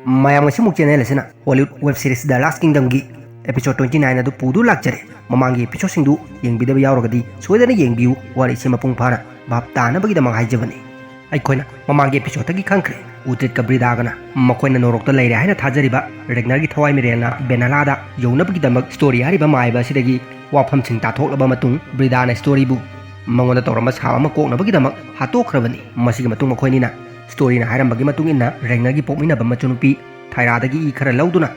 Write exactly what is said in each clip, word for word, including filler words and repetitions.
ꯃꯌꯥꯝ, ꯉꯁꯤꯃꯨꯛ ꯆꯦꯅꯦꯜ ꯑꯁꯤꯅ Hollywood web series ꯗ ꯂꯥꯁ ꯀꯤꯡꯗꯝꯒꯤ episode twenty nine ꯑꯗꯨ ꯄꯨꯗꯨꯅ ꯂꯥꯛꯆꯔꯦ꯫ ꯃꯃꯥꯡꯒꯤ ꯑꯦꯄꯤꯁꯣꯗꯁꯤꯡꯗꯨ ꯌꯦꯡꯕꯤꯗꯕ ꯌꯥꯎꯔꯒꯗꯤ ꯁꯣꯏꯗꯅ ꯌꯦꯡꯕꯤꯌꯨ꯫ ꯋꯥꯔꯤꯁꯤ ꯃꯄꯨꯡ ꯐꯥꯅ ꯚꯥꯞ ꯇꯥꯅꯕꯒꯤꯗꯃꯛ ꯍꯥꯏꯖꯕꯅꯤ꯫ ꯑꯩꯈꯣꯏꯅ ꯃꯃꯥꯡꯒꯤ ꯑꯦꯄꯤꯁꯣꯗꯇꯒꯤ ꯈꯪꯈ꯭ꯔꯦ, ꯎꯇ꯭ꯔꯤꯠꯀ ꯕ꯭ꯔꯤꯗꯥꯒꯅ ꯃꯈꯣꯏꯅ ꯅꯣꯔꯣꯛꯇ ꯂꯩꯔꯦ ꯍꯥꯏꯅ ꯊꯥꯖꯔꯤꯕ ꯔꯦꯒꯅꯔꯒꯤ ꯊꯋꯥꯏ ꯃꯤꯔꯦꯜꯅ ꯕꯦꯅꯥꯂꯥꯗ ꯌꯧꯅꯕꯒꯤꯗꯃꯛ ꯁ꯭ꯇꯣꯔꯤ ꯍꯥꯏꯔꯤꯕ ꯃꯥꯏꯕ ꯑꯁꯤꯗꯒꯤ ꯋꯥꯐꯝꯁꯤꯡ ꯇꯥꯊꯣꯛꯂꯕ ꯃꯇꯨꯡ, ꯕ꯭ꯔꯤꯗꯥꯅ ꯁ꯭ꯇꯣꯔꯤꯕꯨ ꯃꯉꯣꯟꯗ ꯇꯧꯔꯝꯕ ꯁꯥꯞ ꯑꯃ ꯀꯣꯛꯅꯕꯒꯤꯗꯃꯛ ꯍꯥꯠꯇꯣꯛꯈ꯭ꯔꯕꯅꯤ꯫ ꯃꯁꯤꯒꯤ ꯃꯇꯨꯡ ꯃꯈꯣꯏꯅꯤꯅ ꯁ꯭ꯇꯣꯔꯤꯅ ꯍꯥꯏꯔꯝꯕꯒꯤ ꯃꯇꯨꯡ ꯏꯟꯅ ꯔꯦꯒꯅꯔꯒꯤ ꯄꯣꯛꯃꯤꯟꯅꯕ ꯃꯆꯥꯅꯨꯄꯤ ꯊꯥꯏꯔꯥꯗꯒꯤ ꯏ ꯈꯔ ꯂꯧꯗꯨꯅ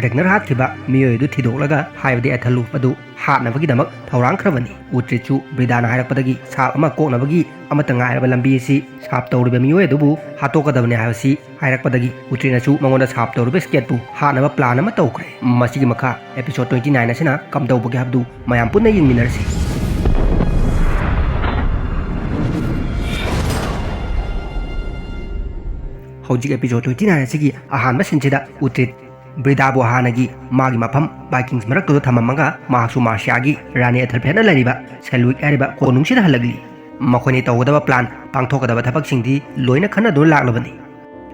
ꯔꯦꯒꯅꯔ ꯍꯥꯠꯈꯤꯕ ꯃꯤꯑꯣꯏ ꯑꯗꯨ ꯊꯤꯗꯣꯛꯂꯒ ꯍꯥꯏꯕꯗꯤ ꯑꯦꯊꯜꯂꯨꯐ ꯑꯗꯨ ꯍꯥꯠꯅꯕꯒꯤꯗꯃꯛ ꯊꯧꯔꯥꯡꯈ꯭ꯔꯕꯅꯤ꯫ ꯎꯇ꯭ꯔꯤꯠꯁꯨ ꯕ꯭ꯔꯤꯗꯥꯅ ꯍꯥꯏꯔꯛꯄꯗꯒꯤ ꯁꯥꯞ ꯑꯃ ꯀꯣꯛꯅꯕꯒꯤ ꯑꯃꯠꯇ ꯉꯥꯏꯔꯕ ꯂꯝꯕꯤ ꯑꯁꯤ ꯁꯥꯞ ꯇꯧꯔꯤꯕ ꯃꯤꯑꯣꯏ ꯑꯗꯨꯕꯨ ꯍꯥꯠꯇꯣꯛꯀꯗꯕꯅꯤ ꯍꯥꯏꯕꯁꯤ ꯍꯥꯏꯔꯛꯄꯗꯒꯤ ꯎꯇ꯭ꯔꯤꯠꯅꯁꯨ ꯃꯉꯣꯟꯗ ꯁꯥꯞ ꯇꯧꯔꯤꯕ ꯁ꯭ꯀꯦꯠꯄꯨ ꯍꯥꯠꯅꯕ ꯄ꯭ꯂꯥꯟ ꯑꯃ ꯇꯧꯈ꯭ꯔꯦ꯫ ꯃꯁꯤꯒꯤ ꯃꯈꯥ ꯑꯦꯄꯤꯁꯣꯗ ꯇ꯭ꯋꯦꯟꯇꯤ ꯅꯥꯏꯟ ꯑꯁꯤꯅ ꯀꯝꯗꯧꯕꯒꯦ ꯍꯥꯏꯕꯗꯨ ꯃꯌꯥꯝ ꯄꯨꯟꯅ ꯌꯦꯡꯃꯤꯟꯅꯔꯁꯤ꯫ ꯍꯧꯖꯤꯛ ꯑꯦꯄꯤꯁꯣꯗ ꯇ꯭ꯋꯦꯟꯇꯤ ꯅꯥꯏꯟ ꯑꯁꯤꯒꯤ ꯑꯍꯥꯟꯕ ꯁꯤꯟꯁꯤꯗ ꯎꯇ꯭ꯔꯤꯠ ꯕ꯭ꯔꯤꯗꯥꯕꯨ ꯍꯥꯟꯅꯒꯤ ꯃꯥꯒꯤ ꯃꯐꯝ ꯚꯥꯏꯀꯤꯡꯁ ꯃꯔꯛꯇꯨꯗ ꯊꯝꯃꯝꯃꯒ ꯃꯍꯥꯛꯁꯨ ꯃꯥꯔꯁꯤꯌꯥꯒꯤ ꯔꯥꯅꯤ ꯑꯦꯊꯦꯜꯐꯦꯠꯅ ꯂꯩꯔꯤꯕ ꯁꯦꯜꯋꯤꯛ ꯍꯥꯏꯔꯤꯕ ꯀꯣꯅꯨꯡꯁꯤꯗ ꯍꯜꯂꯛꯂꯤ꯫ ꯃꯈꯣꯏꯅ ꯇꯧꯒꯗꯕ ꯄ꯭ꯂꯥꯟ, ꯄꯥꯡꯊꯣꯛꯀꯗꯕ ꯊꯕꯛꯁꯤꯡꯗꯤ ꯂꯣꯏꯅ ꯈꯟꯅꯗꯨꯅ ꯂꯥꯛꯂꯕꯅꯤ꯫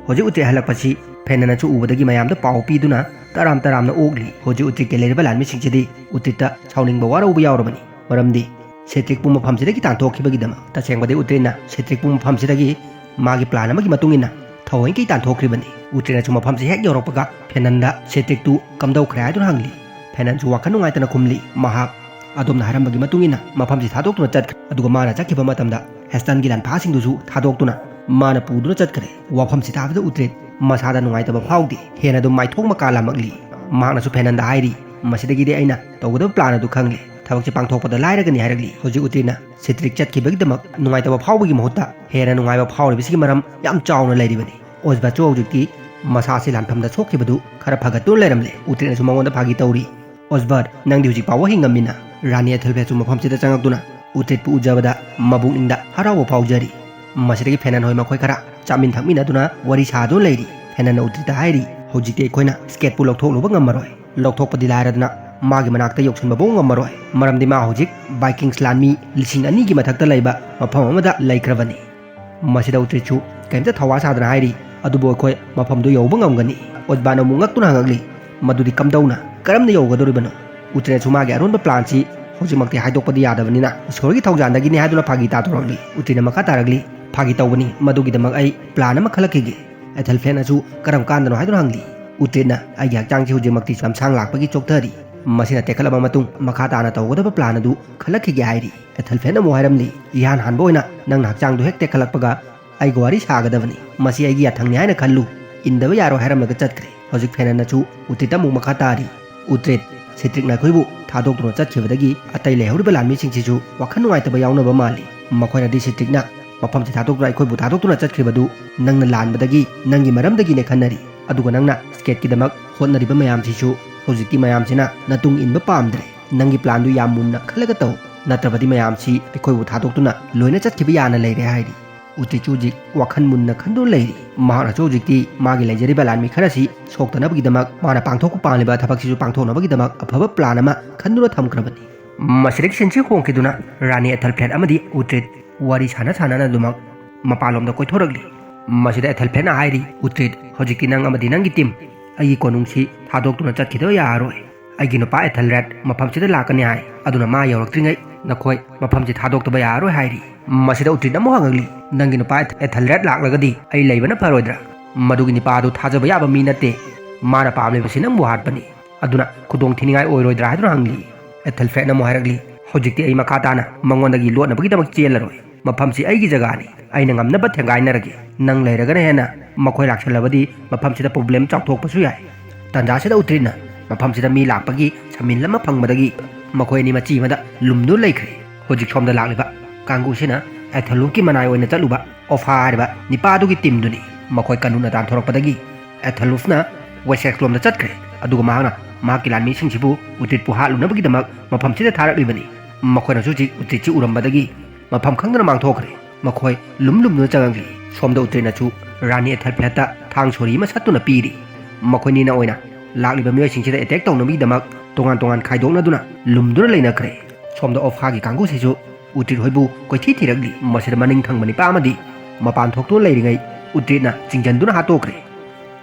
ꯍꯧꯖꯤꯛ ꯎꯇ꯭ꯔꯤꯠ ꯍꯜꯂꯛꯄꯁꯤ ꯐꯦꯅꯟꯅꯁꯨ ꯎꯕꯗꯒꯤ ꯃꯌꯥꯝꯗ ꯄꯥꯎ ꯄꯤꯗꯨꯅ ꯇꯔꯥꯝ ꯇꯔꯥꯝꯅ ꯑꯣꯛꯂꯤ꯫ ꯍꯧꯖꯤꯛ ꯎꯇ꯭ꯔꯤꯠꯀꯤ ꯂꯩꯔꯤꯕ ꯂꯥꯟꯃꯤꯁꯤꯡꯁꯤꯗꯤ ꯎꯇ꯭ꯔꯤꯠꯇ ꯁꯥꯎꯅꯤꯡꯕ ꯋꯥꯔꯧꯕ ꯌꯥꯎꯔꯕꯅꯤ꯫ ꯃꯔꯝꯗꯤ ꯁꯦꯇ꯭ꯔꯤꯛꯄꯨ ꯃꯐꯝꯁꯤꯗꯒꯤ ꯇꯥꯟꯊꯣꯛꯈꯤꯕꯒꯤꯗꯃꯛ꯫ ꯇꯁꯦꯡꯕꯗꯤ ꯎꯇ꯭ꯔꯤꯠꯅ ꯁꯦꯇ꯭ꯔꯤꯛꯄꯨ ꯃꯐꯝꯁꯤꯗꯒꯤ ꯃꯥꯒꯤ ꯄ꯭ꯂꯥꯟ ꯑꯃꯒꯤ ꯃꯇꯨꯡ ꯏꯟꯅ ꯊꯑꯣꯏꯀꯤ ꯇꯥꯟꯊꯣꯛꯈ꯭ꯔꯤꯕꯅꯤ꯫ ꯎꯇ꯭ꯔꯤꯠꯅꯁꯨ ꯃꯐꯝꯁꯤ ꯍꯦꯛ ꯌꯧꯔꯛꯄꯒ ꯐꯦꯅꯟꯗ ꯁꯦꯇ꯭ꯔꯤꯛꯇꯨ ꯀꯝꯗꯧꯈ꯭ꯔꯦ ꯍꯥꯏꯗꯨꯅ ꯍꯪꯂꯤ꯫ ꯐꯦꯅꯟꯁꯨ ꯋꯥꯈꯜ ꯅꯨꯡꯉꯥꯏꯇꯅ ꯈꯨꯝꯂꯤ꯫ ꯃꯍꯥꯛ ꯑꯗꯣꯝꯅ ꯍꯥꯏꯔꯝꯕꯒꯤ ꯃꯇꯨꯡ ꯏꯟꯅ ꯃꯐꯝꯁꯤ ꯊꯥꯗꯣꯛꯇꯨꯅ ꯆꯠꯈ꯭ꯔꯦ꯫ ꯑꯗꯨꯒ ꯃꯥꯅ ꯆꯠꯈꯤꯕ ꯃꯇꯝꯗ ꯍꯦꯁꯇꯟꯒꯤ ꯂꯥꯟꯐꯥꯁꯤꯡꯗꯨꯁꯨ ꯊꯥꯗꯣꯛꯇꯨꯅ ꯃꯥꯅ ꯄꯨꯗꯨꯅ ꯆꯠꯈ꯭ꯔꯦ꯫ ꯋꯥꯐꯝꯁꯤ ꯇꯥꯕꯗ ꯎꯇ꯭ꯔꯤꯠ ꯃꯁꯥꯗ ꯅꯨꯡꯉꯥꯏꯇꯕ ꯐꯥꯎꯗꯦ꯫ ꯍꯦꯟꯅ ꯑꯗꯨꯝ ꯃꯥꯏꯊꯣꯡ ꯃꯀꯥ ꯂꯥꯝꯃꯛꯂꯤ꯫ ꯃꯍꯥꯛꯅꯁꯨ ꯐꯦꯅꯟꯗ ꯍꯥꯏꯔꯤ, "ꯃꯁꯤꯗꯒꯤꯗꯤ ꯑꯩꯅ ꯇꯧꯒꯗꯕ ꯄ꯭ꯂꯥꯟ ꯑꯗꯨ ꯈꯪꯂꯦ꯫ ꯊꯕꯛꯁꯤ ꯄꯥꯡꯊꯣꯛꯄꯗ ꯂꯥꯏꯔꯒꯅꯤ" ꯍꯥꯏꯔꯛꯂꯤ꯫ ꯍꯧꯖꯤꯛ ꯎꯇ꯭ꯔꯤꯠꯅ ꯁꯦꯇ꯭ꯔꯤꯛ ꯆꯠꯈꯤꯕꯒꯤꯗꯃꯛ ꯅꯨꯡꯉꯥꯏꯇꯕ ꯐꯥꯎꯕꯒꯤ ꯃꯍꯨꯠꯇ ꯍꯦꯟꯅ ꯅꯨꯡꯉꯥꯏꯕ ꯐꯥꯎꯔꯤꯕꯁꯤꯒꯤ ꯃꯔꯝ ꯌꯥꯝ ꯆꯥꯎꯅ ꯂꯩꯔꯤꯕꯅꯤ꯫ ꯑꯣꯖꯕꯥꯠꯁꯨ ꯍꯧꯖꯤꯛꯇꯤ ꯃꯁꯥꯁꯤ ꯂꯥꯟꯐꯝꯗ ꯁꯣꯛꯈꯤꯕꯗꯨ ꯈꯔ ꯐꯒꯠꯇꯨꯅ ꯂꯩꯔꯝꯂꯦ꯫ ꯎꯇ꯭ꯔꯤꯠꯅꯁꯨ ꯃꯉꯣꯟꯗ ꯐꯥꯒꯤ ꯇꯧꯔꯤ꯫ "ꯑꯣꯖꯕꯥꯠ, ꯅꯪꯗꯤ ꯍꯧꯖꯤꯛ ꯐꯥꯎꯕ ꯍꯤꯡꯉꯝꯃꯤꯅ?" ꯔꯥꯅꯤ ꯑꯦꯊꯦꯜꯐꯦꯠꯁꯨ ꯃꯐꯝꯁꯤꯗ ꯆꯪꯉꯛꯇꯨꯅ ꯎꯇ꯭ꯔꯤꯠꯄꯨ ꯎꯖꯕꯗ ꯃꯕꯨꯛꯅꯤꯡꯗ ꯍꯔꯥꯎꯕ ꯐꯥꯎꯖꯔꯤ꯫ ꯃꯁꯤꯗꯒꯤ ꯐꯦꯅꯟ ꯍꯣꯏ ꯃꯈꯣꯏ ꯈꯔ ꯆꯥꯃꯤꯟ ꯊꯛꯃꯤꯟꯅꯗꯨꯅ ꯋꯥꯔꯤ ꯁꯥꯗꯨꯅ ꯂꯩꯔꯤ꯫ ꯐꯦꯅꯟꯅ ꯎꯇ꯭ꯔꯤꯠꯇ ꯍꯥꯏꯔꯤ, "ꯍꯧꯖꯤꯛꯇꯤ ꯑꯩꯈꯣꯏꯅ ꯁ꯭ꯀꯦꯠꯄꯨ ꯂꯧꯊꯣꯛꯂꯨꯕ ꯉꯝꯃꯔꯣꯏ꯫ ꯂꯧꯊꯣꯛꯄꯗꯤ ꯂꯥꯏꯔꯗꯅ ꯃꯥꯒꯤ ꯃꯅꯥꯛꯇ ꯌꯧꯁꯤꯟꯕꯐꯥꯎ ꯉꯝꯃꯔꯣꯏ꯫ ꯃꯔꯝꯗꯤ ꯃꯥ ꯍꯧꯖꯤꯛ ꯚꯥꯏꯀꯤꯡꯁ ꯂꯥꯟꯃꯤ ꯂꯤꯁꯤꯡ ꯑꯅꯤꯒꯤ ꯃꯊꯛꯇ ꯂꯩꯕ ꯃꯐꯝ ꯑꯃꯗ ꯂꯩꯈ꯭ꯔꯕꯅꯤ"꯫ ꯃꯁꯤꯗ ꯎꯇ꯭ꯔꯤꯠꯁꯨ ꯀꯔꯤꯝꯇ ꯊꯧꯋꯥ ꯁꯥꯗꯅ ꯍꯥꯏꯔꯤ, ꯑꯗꯨꯕꯨ ꯑꯩꯈꯣꯏ ꯃꯐꯝꯗꯨ ꯌꯧꯕ ꯉꯝꯒꯅꯤ꯫ ꯑꯣꯖꯕꯥꯟ ꯑꯃꯨꯛ ꯉꯛꯇꯨꯅ ꯍꯪꯉꯛꯂꯤ, "ꯃꯗꯨꯗꯤ ꯀꯝꯗꯧꯅ? ꯀꯔꯝꯅ ꯌꯧꯒꯗꯧꯔꯤꯕꯅꯣ?" ꯎꯇ꯭ꯔꯦꯠꯁꯨ ꯃꯥꯒꯤ ꯑꯔꯣꯟꯕ ꯄ꯭ꯂꯥꯟꯁꯤ ꯍꯧꯖꯤꯛꯃꯛꯇꯤ ꯍꯥꯏꯗꯣꯛꯄꯗꯤ ꯌꯥꯗꯕꯅꯤꯅ, "ꯏꯁꯣꯔꯒꯤ ꯊꯧꯖꯥꯟꯗꯒꯤꯅꯤ" ꯍꯥꯏꯗꯨꯅ ꯐꯥꯒꯤ ꯇꯥꯊꯣꯔꯛꯂꯤ꯫ ꯎꯇ꯭ꯔꯦꯠꯅ ꯃꯈꯥ ꯇꯥꯔꯛꯂꯤ, "ꯐꯥꯒꯤ ꯇꯧꯕꯅꯤ, ꯃꯗꯨꯒꯤꯗꯃꯛ ꯑꯩ ꯄ꯭ꯂꯥꯟ ꯑꯃ ꯈꯜꯂꯛꯈꯤꯒꯦ꯫" ꯑꯦꯊꯦꯜꯐ꯭ꯂꯦꯠꯅꯁꯨ "ꯀꯔꯝ ꯀꯥꯟꯗꯅꯣ?" ꯍꯥꯏꯗꯨꯅ ꯍꯪꯂꯤ꯫ ꯎꯇ꯭ꯔꯦꯠꯅ "ꯑꯩꯒꯤ ꯍꯛꯆꯥꯡꯁꯤ ꯍꯧꯖꯤꯛꯃꯛꯇꯤ ꯂꯝꯁꯥꯡ ꯂꯥꯛꯄꯒꯤ ꯆꯣꯛꯊꯔꯤ꯫ ꯃꯁꯤꯅ ꯇꯦꯛꯈꯠꯂꯕ ꯃꯇꯨꯡ ꯃꯈꯥ ꯇꯥꯅ ꯇꯧꯒꯗꯕ ꯄ꯭ꯂꯥꯟ ꯑꯗꯨ ꯈꯜꯂꯛꯈꯤꯒꯦ" ꯍꯥꯏꯔꯤ꯫ ꯑꯦꯊꯦꯜꯐ꯭ꯂꯦꯠꯅ ꯑꯃꯨꯛ ꯍꯥꯏꯔꯝꯂꯤ, "ꯏꯍꯥꯟ ꯍꯥꯟꯕ ꯑꯣꯏꯅ ꯅꯪꯅ ꯍꯛꯆꯥꯡꯗꯨ ꯍꯦꯛ ꯇꯦꯛꯈꯠꯂꯛꯄꯒ ꯑꯩꯒ ꯋꯥꯔꯤ ꯁꯥꯒꯗꯕꯅꯤ꯫ ꯃꯁꯤ ꯑꯩꯒꯤ ꯌꯥꯊꯪꯅꯤ ꯍꯥꯏꯅ ꯈꯜꯂꯨ꯫ ꯏꯟꯗꯕ ꯌꯥꯔꯣꯏ" ꯍꯥꯏꯔꯝꯂꯒ ꯆꯠꯈ꯭ꯔꯦ꯫ ꯍꯧꯖꯤꯛ ꯐꯦꯅꯟꯅꯁꯨ ꯎꯇ꯭ꯔꯤꯠꯇ ꯑꯃꯨꯛ ꯃꯈꯥ ꯇꯥꯔꯤ꯫ "ꯎꯇ꯭ꯔꯤꯠ, ꯁꯤꯇ꯭ꯔꯤꯛꯅ ꯑꯩꯈꯣꯏꯕꯨ ꯊꯥꯗꯣꯛꯇꯨꯅ ꯆꯠꯈꯤꯕꯗꯒꯤ ꯑꯇꯩ ꯂꯩꯍꯧꯔꯤꯕ ꯂꯥꯟꯃꯤꯁꯤꯡꯁꯤꯁꯨ ꯋꯥꯈꯜ ꯅꯨꯡꯉꯥꯏꯇꯕ ꯌꯥꯎꯅꯕ ꯃꯥꯜꯂꯤ꯫ ꯃꯈꯣꯏꯅꯗꯤ ꯁꯤꯇ꯭ꯔꯤꯛꯅ ꯃꯐꯝꯁꯤ ꯊꯥꯗꯣꯛꯇꯨꯅ ꯑꯩꯈꯣꯏꯕꯨ ꯊꯥꯗꯣꯛꯇꯨꯅ ꯆꯠꯈ꯭ꯔꯤꯕꯗꯨ ꯅꯪꯅ ꯂꯥꯟꯕꯗꯒꯤ, ꯅꯪꯒꯤ ꯃꯔꯝꯗꯒꯤꯅꯦ ꯈꯟꯅꯔꯤ꯫ ꯑꯗꯨꯒ ꯅꯪꯅ ꯁ꯭ꯀꯦꯠꯀꯤꯗꯃꯛ ꯍꯣꯠꯅꯔꯤꯕ ꯃꯌꯥꯝꯁꯤꯁꯨ ꯍꯧꯖꯤꯛꯇꯤ ꯃꯌꯥꯝꯁꯤꯅ ꯅꯇꯨꯡ ꯏꯟꯕ ꯄꯥꯝꯗ꯭ꯔꯦ꯫ ꯅꯪꯒꯤ ꯄ꯭ꯂꯥꯟꯗꯨ ꯌꯥꯝ ꯃꯨꯟꯅ ꯈꯜꯂꯒ ꯇꯧ, ꯅꯠꯇ꯭ꯔꯕꯗꯤ ꯃꯌꯥꯝꯁꯤ ꯑꯩꯈꯣꯏꯕꯨ ꯊꯥꯗꯣꯛꯇꯨꯅ ꯂꯣꯏꯅ ꯆꯠꯈꯤꯕ ꯌꯥꯅ ꯂꯩꯔꯦ" ꯍꯥꯏꯔꯤ꯫ ꯎꯇ꯭ꯔꯤꯠꯁꯨ ꯍꯧꯖꯤꯛ ꯋꯥꯈꯜ ꯃꯨꯟꯅ ꯈꯟꯗꯨꯅ ꯂꯩꯔꯤ꯫ ꯃꯍꯥꯛꯅꯁꯨ ꯍꯧꯖꯤꯛꯇꯤ ꯃꯥꯒꯤ ꯂꯩꯖꯔꯤꯕ ꯂꯥꯟꯃꯤ ꯈꯔꯁꯤ ꯁꯣꯛꯇꯅꯕꯒꯤꯗꯃꯛ, ꯃꯥꯅ ꯄꯥꯡꯊꯣꯛꯄ ꯄꯥꯝꯂꯤꯕ ꯊꯕꯛꯁꯤꯁꯨ ꯄꯥꯡꯊꯣꯛꯅꯕꯒꯤꯗꯃꯛ ꯑꯐꯕ ꯄ꯭ꯂꯥꯟ ꯑꯃ ꯈꯟꯗꯨꯅ ꯊꯝꯈ꯭ꯔꯕꯅꯤ꯫ ꯃꯁꯤꯗꯒꯤ ꯁꯤꯟꯁꯤ ꯍꯣꯡꯈꯤꯗꯨꯅ ꯔꯥꯅꯤ ꯑꯦꯊꯦꯜꯐ꯭ꯂꯦꯠ ꯑꯃꯗꯤ ꯎꯇ꯭ꯔꯤꯠ ꯋꯥꯔꯤ ꯁꯥꯟꯅ ꯁꯥꯟꯅꯅ ꯑꯗꯨꯃꯛ ꯃꯄꯥꯟꯂꯣꯝꯗ ꯀꯣꯏꯊꯣꯔꯛꯂꯤ꯫ ꯃꯁꯤꯗ ꯑꯦꯊꯦꯜꯐ꯭ꯂꯦꯠꯅ ꯍꯥꯏꯔꯤ, "ꯎꯇ꯭ꯔꯤꯠ, ꯍꯧꯖꯤꯛꯇꯤ ꯅꯪ ꯑꯃꯗꯤ ꯅꯪꯒꯤ ꯇꯤꯝ ꯑꯩꯒꯤ ꯀꯣꯅꯨꯡꯁꯤ ꯊꯥꯗꯣꯛꯇꯨꯅ ꯆꯠꯈꯤꯗꯕ ꯌꯥꯔꯔꯣꯏ꯫ ꯑꯩꯒꯤ ꯅꯨꯄꯥ ꯑꯦꯊꯦꯜꯔꯦꯗ ꯃꯐꯝꯁꯤꯗ ꯂꯥꯛꯀꯅꯤ ꯍꯥꯏ, ꯑꯗꯨꯅ ꯃꯥ ꯌꯧꯔꯛꯇ꯭ꯔꯤꯉꯩ ꯅꯈꯣꯏ ꯃꯐꯝꯁꯤ ꯊꯥꯗꯣꯛꯇꯕ ꯌꯥꯔꯔꯣꯏ" ꯍꯥꯏꯔꯤ꯫ ꯃꯁꯤꯗ ꯎꯇ꯭ꯔꯤꯠꯅ ꯑꯃꯨꯛ ꯍꯪꯉꯛꯂꯤ, "ꯅꯪꯒꯤ ꯅꯨꯄꯥ ꯑꯦꯊꯦꯜꯔꯦꯗ ꯂꯥꯛꯂꯒꯗꯤ ꯑꯩ ꯂꯩꯕꯅ ꯐꯔꯣꯏꯗ꯭ꯔꯥ? ꯃꯗꯨꯒꯤ ꯅꯨꯄꯥ ꯑꯗꯨ ꯊꯥꯖꯕ ꯌꯥꯕ ꯃꯤ ꯅꯠꯇꯦ꯫ ꯃꯥꯅ ꯄꯥꯝꯂꯤꯕꯁꯤ ꯅꯪꯕꯨ ꯍꯥꯠꯄꯅꯤ꯫ ꯑꯗꯨꯅ ꯈꯨꯗꯣꯡ ꯊꯤꯅꯤꯡꯉꯥꯏ ꯑꯣꯏꯔꯣꯏꯗ꯭ꯔꯥ?" ꯍꯥꯏꯗꯨꯅ ꯍꯪꯂꯤ꯫ ꯑꯦꯊꯦꯜꯐ꯭ꯂꯦꯠꯅ ꯑꯃꯨꯛ ꯍꯥꯏꯔꯛꯂꯤ, "ꯍꯧꯖꯤꯛꯇꯤ ꯑꯩ ꯃꯈꯥ ꯇꯥꯅ ꯃꯉꯣꯟꯗꯒꯤ ꯂꯣꯠꯅꯕꯒꯤꯗꯃꯛ ꯆꯦꯜꯂꯔꯣꯏ꯫ ꯃꯐꯝꯁꯤ ꯑꯩꯒꯤ ꯖꯒꯥꯅꯤ꯫ ꯑꯩꯅ ꯉꯝꯅꯕ ꯊꯦꯡꯒꯥꯏꯅꯔꯒꯦ꯫ ꯅꯪ ꯂꯩꯔꯒꯅ ꯍꯦꯟꯅ ꯃꯈꯣꯏ ꯂꯥꯛꯁꯜꯂꯕꯗꯤ ꯃꯐꯝꯁꯤꯗ ꯄ꯭ꯔꯣꯕ꯭ꯂꯦꯝ ꯆꯥꯎꯊꯣꯛꯄꯁꯨ ꯌꯥꯏ꯫" ꯇꯥꯟꯖꯥꯁꯤꯗ ꯎꯇ꯭ꯔꯤꯠꯅ ꯃꯐꯝꯁꯤꯗ ꯃꯤ ꯂꯥꯛꯄꯒꯤ ꯁꯃꯤꯟ ꯑꯃ ꯐꯪꯕꯗꯒꯤ ꯃꯈꯣꯏ ꯑꯅꯤ ꯃꯆꯤ ꯑꯃꯗ ꯂꯨꯝꯗꯨꯅ ꯂꯩꯈ꯭ꯔꯦ꯫ ꯍꯧꯖꯤꯛ ꯁꯣꯝꯗ ꯂꯥꯛꯂꯤꯕ ꯀꯥꯡꯕꯨꯁꯤꯅ ꯑꯦꯊꯦꯂꯨꯐꯀꯤ ꯃꯅꯥꯏ ꯑꯣꯏꯅ ꯆꯠꯂꯨꯕ ꯑꯣꯐꯥ ꯍꯥꯏꯔꯤꯕ ꯅꯤꯄꯥ ꯑꯗꯨꯒꯤ ꯇꯤꯝꯗꯨꯅꯤ꯫ ꯃꯈꯣꯏ ꯀꯥꯅꯨꯅ ꯇꯥꯟꯊꯣꯔꯛꯄꯗꯒꯤ ꯑꯦꯊꯦꯂꯨꯐꯅ ꯋꯦꯁꯦꯛꯁꯂꯣꯝꯗ ꯆꯠꯈ꯭ꯔꯦ꯫ ꯑꯗꯨꯒ ꯃꯍꯥꯛꯅ ꯃꯍꯥꯛꯀꯤ ꯂꯥꯟꯃꯤꯁꯤꯡꯁꯤꯕꯨ ꯎꯇ꯭ꯔꯤꯠꯄꯨ ꯍꯥꯠꯂꯨꯅꯕꯒꯤꯗꯃꯛ ꯃꯐꯝꯁꯤꯗ ꯊꯥꯔꯛꯂꯤꯕꯅꯤ꯫ ꯃꯈꯣꯏꯅꯁꯨ ꯍꯧꯖꯤꯛ ꯎꯇ꯭ꯔꯤꯠꯁꯤ ꯎꯔꯝꯕꯗꯒꯤ ꯃꯐꯝ ꯈꯪꯗꯅ ꯃꯥꯡꯊꯣꯛꯈ꯭ꯔꯦ꯫ ꯃꯈꯣꯏ ꯂꯨꯝ ꯂꯨꯝꯗꯨꯅ ꯆꯪꯉꯛꯂꯤ꯫ ꯁꯣꯝꯗ ꯎꯇ꯭ꯔꯤꯠꯅꯁꯨ ꯔꯥꯅꯤ ꯑꯦꯊꯦꯜꯐ꯭ꯂꯦꯠꯇ ꯊꯥꯡ ꯁꯣꯔꯤ ꯑꯃ ꯁꯠꯇꯨꯅ ꯄꯤꯔꯤ꯫ ꯃꯈꯣꯏꯅꯤꯅ ꯑꯣꯏꯅ ꯂꯥꯛꯂꯤꯕ ꯃꯤꯑꯣꯏꯁꯤꯡꯁꯤꯗ ꯑꯦꯇꯦꯛ ꯇꯧꯅꯕꯒꯤꯗꯃꯛ ꯇꯣꯉꯥꯟ ꯇꯣꯉꯥꯟ ꯈꯥꯏꯗꯣꯛꯅꯗꯨꯅ ꯂꯨꯝꯗꯨꯅ ꯂꯩꯅꯈ꯭ꯔꯦ꯫ ꯁꯣꯝꯗ ꯑꯣꯐꯥꯒꯤ ꯀꯥꯡꯕꯨꯁꯤꯁꯨ ꯎꯇ꯭ꯔꯤꯠ ꯍꯣꯏꯕꯨ ꯀꯣꯏꯊꯤ ꯊꯤꯔꯛꯂꯤ꯫ ꯃꯁꯤꯗ ꯃꯅꯤꯡ ꯊꯪꯕ ꯅꯤꯄꯥ ꯑꯃꯗꯤ ꯃꯄꯥꯟ ꯊꯣꯛꯇꯨꯅ ꯂꯩꯔꯤꯉꯩ ꯎꯇ꯭ꯔꯤꯠꯅ ꯆꯤꯡꯁꯤꯟꯗꯨꯅ ꯍꯥꯠꯇꯣꯛꯈ꯭ꯔꯦ꯫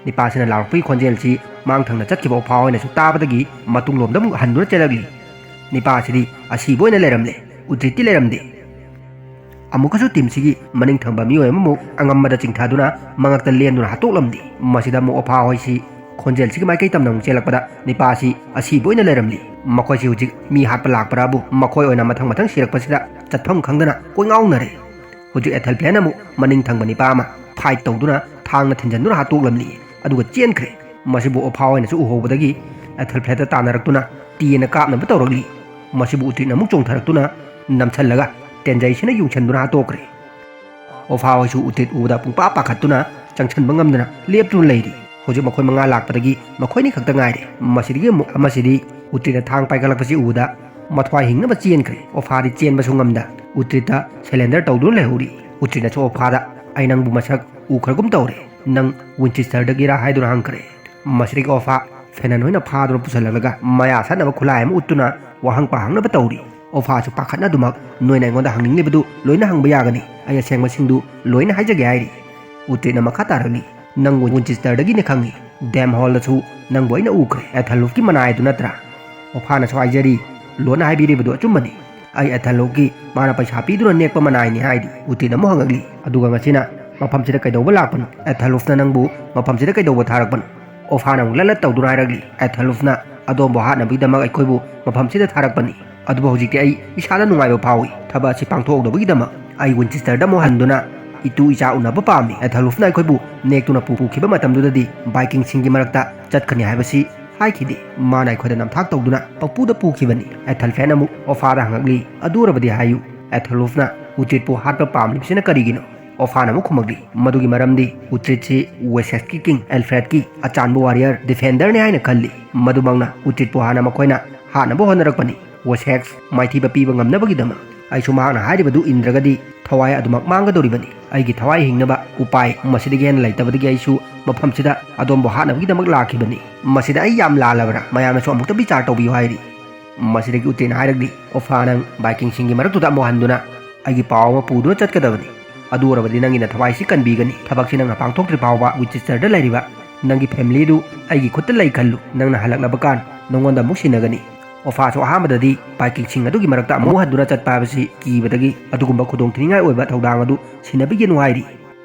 ꯅꯤꯄꯥꯁꯤꯅ ꯂꯥꯎꯔꯛꯄꯒꯤ ꯈꯣꯟꯖꯦꯜꯁꯤ ꯃꯥꯡ ꯊꯪꯅ ꯆꯠꯈꯤꯕ ꯑꯣꯐꯥ ꯍꯣꯏꯅꯁꯨ ꯇꯥꯕꯗꯒꯤ ꯃꯇꯨꯡꯂꯣꯝꯗ ꯑꯃꯨꯛ ꯍꯟꯗꯨꯅ ꯆꯦꯜꯂꯛꯂꯤ꯫ ꯅꯤꯄꯥꯁꯤꯗꯤ ꯑꯁꯤꯕ ꯑꯣꯏꯅ ꯂꯩꯔꯝꯂꯦ, ꯎꯇ꯭ꯔꯤꯠꯇꯤ ꯂꯩꯔꯝꯗꯦ꯫ ꯑꯃꯨꯛꯀꯁꯨ ꯇꯤꯝꯁꯤꯒꯤ ꯃꯅꯤꯡ ꯊꯪꯕ ꯃꯤꯑꯣꯏ ꯑꯃꯃꯨꯛ ꯑꯉꯝꯕꯗ ꯆꯤꯡꯊꯗꯨꯅ ꯃꯉꯛꯇ ꯂꯦꯟꯗꯨꯅ ꯍꯥꯠꯇꯣꯛꯂꯝꯂꯤ꯫ ꯃꯁꯤꯗ ꯑꯃꯨꯛ ꯑꯣꯐꯥ ꯍꯣꯏꯁꯤ ꯈꯣꯟꯖꯦꯜꯁꯤꯒꯤ ꯃꯥꯏꯀꯩ ꯇꯝꯅ ꯑꯃꯨꯛ ꯆꯦꯜꯂꯛꯄꯗ ꯅꯤꯄꯥꯁꯤ ꯑꯁꯤꯕ ꯑꯣꯏꯅ ꯂꯩꯔꯝꯂꯤ꯫ ꯃꯈꯣꯏꯁꯤ ꯍꯧꯖꯤꯛ ꯃꯤ ꯍꯥꯠꯄ ꯂꯥꯛꯄ꯭ꯔꯥꯕꯨ ꯃꯈꯣꯏ ꯑꯣꯏꯅ ꯃꯊꯪ ꯃꯊꯪ ꯁꯤꯔꯛꯄꯁꯤꯗ ꯆꯠꯐꯝ ꯈꯪꯗꯅ ꯀꯣꯏꯉꯥꯎꯅꯔꯦ꯫ ꯍꯧꯖꯤꯛ ꯑꯦꯊꯜꯐ꯭ꯔꯦꯟ ꯑꯃꯨꯛ ꯃꯅꯤꯡ ꯊꯪꯕ ꯅꯤꯄꯥ ꯑꯃ ꯐꯥꯏꯠ ꯇꯧꯗꯨꯅ ꯊꯥꯡꯅ ꯊꯤꯟꯖꯟꯗꯨꯅ ꯍꯥꯠꯇꯣꯛꯂꯝꯂꯤ꯫ ꯑꯗꯨꯒ ꯆꯦꯟꯈ꯭ꯔꯦ꯫ ꯃꯁꯤꯕꯨ ꯑꯣꯐꯥ ꯍꯣꯏꯅꯁꯨ ꯎꯍꯧꯕꯗꯒꯤ ꯑꯦꯊꯜꯐ꯭ꯔꯦꯠꯇ ꯇꯥꯟꯅꯔꯛꯇꯨꯅ ꯇꯦꯟꯅ ꯀꯥꯞꯅꯕ ꯇꯧꯔꯛꯂꯤ꯫ ꯃꯁꯤꯕꯨ ꯎꯇ꯭ꯔꯤꯠꯅ ꯑꯃꯨꯛ ꯆꯣꯡꯊꯔꯛꯇꯨꯅ ꯅꯝꯁꯤꯜꯂꯒ ꯇꯦꯟꯖꯩꯁꯤꯅ ꯌꯨꯡꯁꯟꯗꯨꯅ ꯍꯥꯠꯇꯣꯛꯈ꯭ꯔꯦ꯫ ꯑꯣꯐꯥ ꯍꯣꯏꯁꯨ ꯎꯇ꯭ꯔꯤꯠ ꯎꯕꯗ ꯄꯨꯡꯄꯥ ꯄꯥꯈꯠꯇꯨꯅ ꯆꯪꯁꯟꯕ ꯉꯝꯗꯅ ꯂꯦꯞꯇꯨꯅ ꯂꯩꯔꯤ꯫ ꯍꯧꯖꯤꯛ ꯃꯈꯣꯏ ꯃꯉꯥ ꯂꯥꯛꯄꯗꯒꯤ ꯃꯈꯣꯏꯅꯤ ꯈꯛꯇ ꯉꯥꯏꯔꯦ꯫ ꯃꯁꯤꯗꯒꯤ ꯑꯃꯨꯛ ꯑꯃꯁꯤꯗꯤ ꯎꯇ꯭ꯔꯤꯠꯅ ꯊꯥꯡ ꯄꯥꯏꯈꯠꯂꯛꯄꯁꯤ ꯎꯕꯗ ꯃꯊ꯭ꯋꯥꯏ ꯍꯤꯡꯅꯕ ꯆꯦꯟꯈ꯭ꯔꯦ꯫ ꯑꯣꯐꯥꯗꯤ ꯆꯦꯟꯕꯁꯨ ꯉꯝꯗ ꯎꯇ꯭ꯔꯤꯠꯇ ꯁꯦꯂꯦꯟꯗꯔ ꯇꯧꯗꯨꯅ ꯂꯩꯍꯧꯔꯤ꯫ ꯎꯇ꯭ꯔꯤꯠꯅꯁꯨ ꯑꯣꯐꯥꯗ "ꯑꯩ ꯅꯪꯕꯨ ꯃꯁꯛ ꯎꯈ꯭ꯔꯒꯨꯝ ꯇꯧꯔꯦ, ꯅꯪ ꯋꯤꯟꯆꯦꯁꯇꯔꯗꯒꯤꯔꯥ?" ꯍꯥꯏꯗꯨꯅ ꯍꯪꯈ꯭ꯔꯦ꯫ ꯃꯁꯤꯗꯒꯤ ꯑꯣꯐꯥ ꯐꯦꯅꯟ ꯍꯣꯏꯅ ꯐꯥꯗꯨꯅ ꯄꯨꯁꯜꯂꯛꯂꯒ ꯃꯌꯥ ꯁꯠꯅꯕ ꯈꯨꯠꯂꯥꯏ ꯑꯃ ꯎꯠꯇꯨꯅ ꯋꯥꯍꯪ ꯄꯥꯍꯪꯅꯕ ꯇꯧꯔꯤ꯫ ꯑꯣꯐꯥꯁꯨ ꯄꯥꯈꯠꯅꯗꯨꯃꯛ "ꯅꯣꯏꯅ ꯑꯩꯉꯣꯟꯗ ꯍꯪꯅꯤꯡꯂꯤꯕꯗꯨ ꯂꯣꯏꯅ ꯍꯪꯕ ꯌꯥꯒꯅꯤ, ꯑꯩ ꯑꯁꯦꯡꯕꯁꯤꯡꯗꯨ ꯂꯣꯏꯅ ꯍꯥꯏꯖꯒꯦ" ꯍꯥꯏꯔꯤ꯫ ꯎꯇ꯭ꯔꯤꯠꯅ ꯃꯈꯥ ꯇꯥꯔꯛꯂꯤ, "ꯅꯪ ꯋꯤꯟꯆꯦꯁꯇꯔꯗꯒꯤꯅꯤ ꯈꯪꯏ, ꯗꯦꯝ ꯍꯣꯜꯗꯁꯨ ꯅꯪꯕꯨ ꯑꯩꯅ ꯎꯈ꯭ꯔꯦ, ꯑꯦꯊꯜꯂꯨꯐꯀꯤ ꯃꯅꯥꯏ ꯑꯗꯨ ꯅꯠꯇ꯭ꯔꯥ?" ꯑꯣꯐꯥꯅꯁꯨ ꯍꯥꯏꯖꯔꯤ, "ꯂꯣꯟꯅ ꯍꯥꯏꯕꯤꯔꯤꯕꯗꯨ ꯑꯆꯨꯝꯕꯅꯤ, ꯑꯩ ꯑꯦꯊꯜꯂꯨꯐꯀꯤ ꯃꯥꯅ ꯄꯩꯁꯥ ꯄꯤꯗꯨꯅ ꯅꯦꯛꯄ ꯃꯅꯥꯏꯅꯤ" ꯍꯥꯏꯔꯤ꯫ ꯎꯇ꯭ꯔꯤꯠꯅ ꯑꯃꯨꯛ ꯍꯪꯉꯛꯂꯤ, "ꯑꯗꯨꯒ ꯉꯁꯤꯅ ꯃꯐꯝꯁꯤꯗ ꯀꯩꯗꯧꯕ ꯂꯥꯛꯄꯅꯣ? ꯑꯦꯊꯜꯂꯨꯐꯅ ꯅꯪꯕꯨ ꯃꯐꯝꯁꯤꯗ ꯀꯩꯗꯧꯕ ꯊꯥꯔꯛꯄꯅꯣ?" ꯑꯣꯐꯥꯅ ꯑꯃꯨꯛ ꯂꯠꯂꯠ ꯇꯧꯗꯨꯅ ꯍꯥꯏꯔꯛꯂꯤ, "ꯑꯦꯊꯜꯂꯨꯐꯅ ꯑꯗꯣꯝꯕꯨ ꯍꯥꯠꯅꯕꯒꯤꯗꯃꯛ ꯑꯩꯈꯣꯏꯕꯨ ꯃꯐꯝꯁꯤꯗ ꯊꯥꯔꯛꯄꯅꯤ꯫ ꯑꯗꯨꯕꯨ ꯍꯧꯖꯤꯛꯇꯤ ꯑꯩ ꯏꯁꯥꯗ ꯅꯨꯡꯉꯥꯏꯕ ꯐꯥꯎꯏ꯫ ꯊꯕꯛ ꯑꯁꯤ ꯄꯥꯡꯊꯣꯛꯍꯧꯗꯕꯒꯤꯗꯃꯛ ꯑꯩ ꯋꯤꯟꯆꯦꯁꯇꯔꯗ ꯑꯃꯨꯛ ꯍꯟꯗꯨꯅ ꯏꯇꯨ ꯏꯆꯥ ꯎꯅꯕ ꯄꯥꯝꯃꯤ꯫ ꯑꯦꯊꯜꯂꯨꯐꯅ ꯑꯩꯈꯣꯏꯕꯨ ꯅꯦꯛꯇꯨꯅ ꯄꯨ-, ꯄꯨꯈꯤꯕ ꯃꯇꯝꯗꯨꯗꯗꯤ ꯚꯥꯏꯀꯤꯡꯁꯤꯡꯒꯤ ꯃꯔꯛꯇ ꯆꯠꯈ꯭ꯔꯅꯤ ꯍꯥꯏꯕꯁꯤ ꯍꯥꯏꯈꯤꯗꯦ꯫ ꯃꯥꯅ ꯑꯩꯈꯣꯏꯗ ꯅꯝꯊꯥꯛ ꯇꯧꯗꯨꯅ ꯄꯪꯄꯨꯗ ꯄꯨꯈꯤꯕꯅꯤ꯫" ꯑꯦꯊꯜꯐ꯭ꯔꯦꯟ ꯑꯃꯨꯛ ꯑꯣꯐꯥꯗ ꯍꯪꯉꯛꯂꯤ, "ꯑꯗꯨ ꯑꯣꯏꯔꯕꯗꯤ ꯍꯥꯏꯌꯨ, ꯑꯦꯊꯜꯂꯨꯐꯅ ꯎꯇ꯭ꯔꯤꯠꯄꯨ ꯍꯥꯠꯄ ꯄꯥꯝꯂꯤꯕꯁꯤꯅ ꯀꯔꯤꯒꯤꯅꯣ?" ꯑꯣꯐꯥꯅ ꯑꯃꯨꯛ ꯈꯨꯝꯃꯛꯂꯤ, "ꯃꯗꯨꯒꯤ ꯃꯔꯝꯗꯤ ꯎꯇ꯭ꯔꯤꯠꯁꯤ ꯋꯦꯁꯦꯛꯁꯀꯤ ꯀꯤꯡ ꯑꯦꯜꯐ꯭ꯔꯦꯗꯀꯤ ꯑꯆꯥꯟꯕ ꯋꯥꯔꯤꯌꯔ ꯗꯤꯐꯦꯟꯗꯔꯅꯤ ꯍꯥꯏꯅ ꯈꯜꯂꯤ꯫ ꯃꯗꯨꯃꯛꯅ ꯎꯇ꯭ꯔꯤꯠꯄꯨ ꯍꯥꯟꯅ ꯃꯈꯣꯏꯅ ꯍꯥꯠꯅꯕ ꯍꯣꯠꯅꯔꯛꯄꯅꯤ꯫ ꯋꯦꯁꯦꯛꯁ ꯃꯥꯏꯊꯤꯕ ꯄꯤꯕ ꯉꯝꯅꯕꯒꯤꯗꯃꯛ ꯑꯩꯁꯨ ꯃꯍꯥꯛꯅ ꯍꯥꯏꯔꯤꯕꯗꯨ ꯏꯟꯗ꯭ꯔꯒꯗꯤ ꯊꯋꯥꯏ ꯑꯗꯨꯃꯛ ꯃꯥꯡꯒꯗꯧꯔꯤꯕꯅꯤ꯫ ꯑꯩꯒꯤ ꯊꯋꯥꯏ ꯍꯤꯡꯅꯕ ꯎꯄꯥꯏ ꯃꯁꯤꯗꯒꯤ ꯍꯦꯟꯅ ꯂꯩꯇꯕꯗꯒꯤ ꯑꯩꯁꯨ ꯃꯐꯝꯁꯤꯗ ꯑꯗꯣꯝꯕꯨ ꯍꯥꯠꯅꯕꯒꯤꯗꯃꯛ ꯂꯥꯛꯈꯤꯕꯅꯤ꯫ ꯃꯁꯤꯗ ꯑꯩ ꯌꯥꯝ ꯂꯥꯜꯂꯕ꯭ꯔꯥ? ꯃꯌꯥꯝꯅꯁꯨ ꯑꯃꯨꯛꯇ ꯕꯤꯆꯥꯔ ꯇꯧꯕꯤꯌꯨ" ꯍꯥꯏꯔꯤ꯫ ꯃꯁꯤꯗꯒꯤ ꯎꯇ꯭ꯔꯤꯠꯅ ꯍꯥꯏꯔꯛꯂꯤ, "ꯑꯣꯐꯥ, ꯅꯪ ꯚꯥꯏꯀꯤꯡꯁꯤꯡꯒꯤ ꯃꯔꯛꯇꯨꯗ ꯑꯃꯨꯛ ꯍꯟꯗꯨꯅ ꯑꯩꯒꯤ ꯄꯥꯎ ꯑꯃ ꯄꯨꯗꯨꯅ ꯆꯠꯀꯗꯕꯅꯤ꯫ ꯑꯗꯨ ꯑꯣꯏꯔꯕꯗꯤ ꯅꯪꯒꯤ ꯅꯊꯋꯥꯏꯁꯤ ꯀꯟꯕꯤꯒꯅꯤ꯫ ꯊꯕꯛꯁꯤ ꯅꯪꯅ ꯄꯥꯡꯊꯣꯛꯇ꯭ꯔꯤ ꯐꯥꯎꯕ ꯋꯤꯟꯆꯦꯁꯇꯔꯗ ꯂꯩꯔꯤꯕ ꯅꯪꯒꯤ ꯐꯦꯃꯤꯂꯤꯗꯨ ꯑꯩꯒꯤ ꯈꯨꯠꯇ ꯂꯩ ꯈꯜꯂꯨ꯫ ꯅꯪꯅ ꯍꯜꯂꯛꯂꯕ ꯀꯥꯟ ꯅꯉꯣꯟꯗ ꯑꯃꯨꯛ ꯁꯤꯟꯅꯒꯅꯤ꯫ ꯑꯣꯐꯥꯁꯨ ꯑꯍꯥꯟꯕꯗꯗꯤ ꯚꯥꯏꯀꯤꯡꯁꯤꯡ ꯑꯗꯨꯒꯤ ꯃꯔꯛꯇ ꯑꯃꯨꯛ ꯍꯟꯗꯨꯅ ꯆꯠꯄ ꯍꯥꯏꯕꯁꯤ ꯀꯤꯕꯗꯒꯤ ꯑꯗꯨꯒꯨꯝꯕ ꯈꯨꯗꯣꯡꯊꯤꯅꯤꯡꯉꯥꯏ ꯑꯣꯏꯕ ꯊꯧꯗꯥꯡ ꯑꯗꯨ ꯁꯤꯟꯅꯕꯤꯒꯅꯨ ꯍꯥꯏꯔꯤ꯫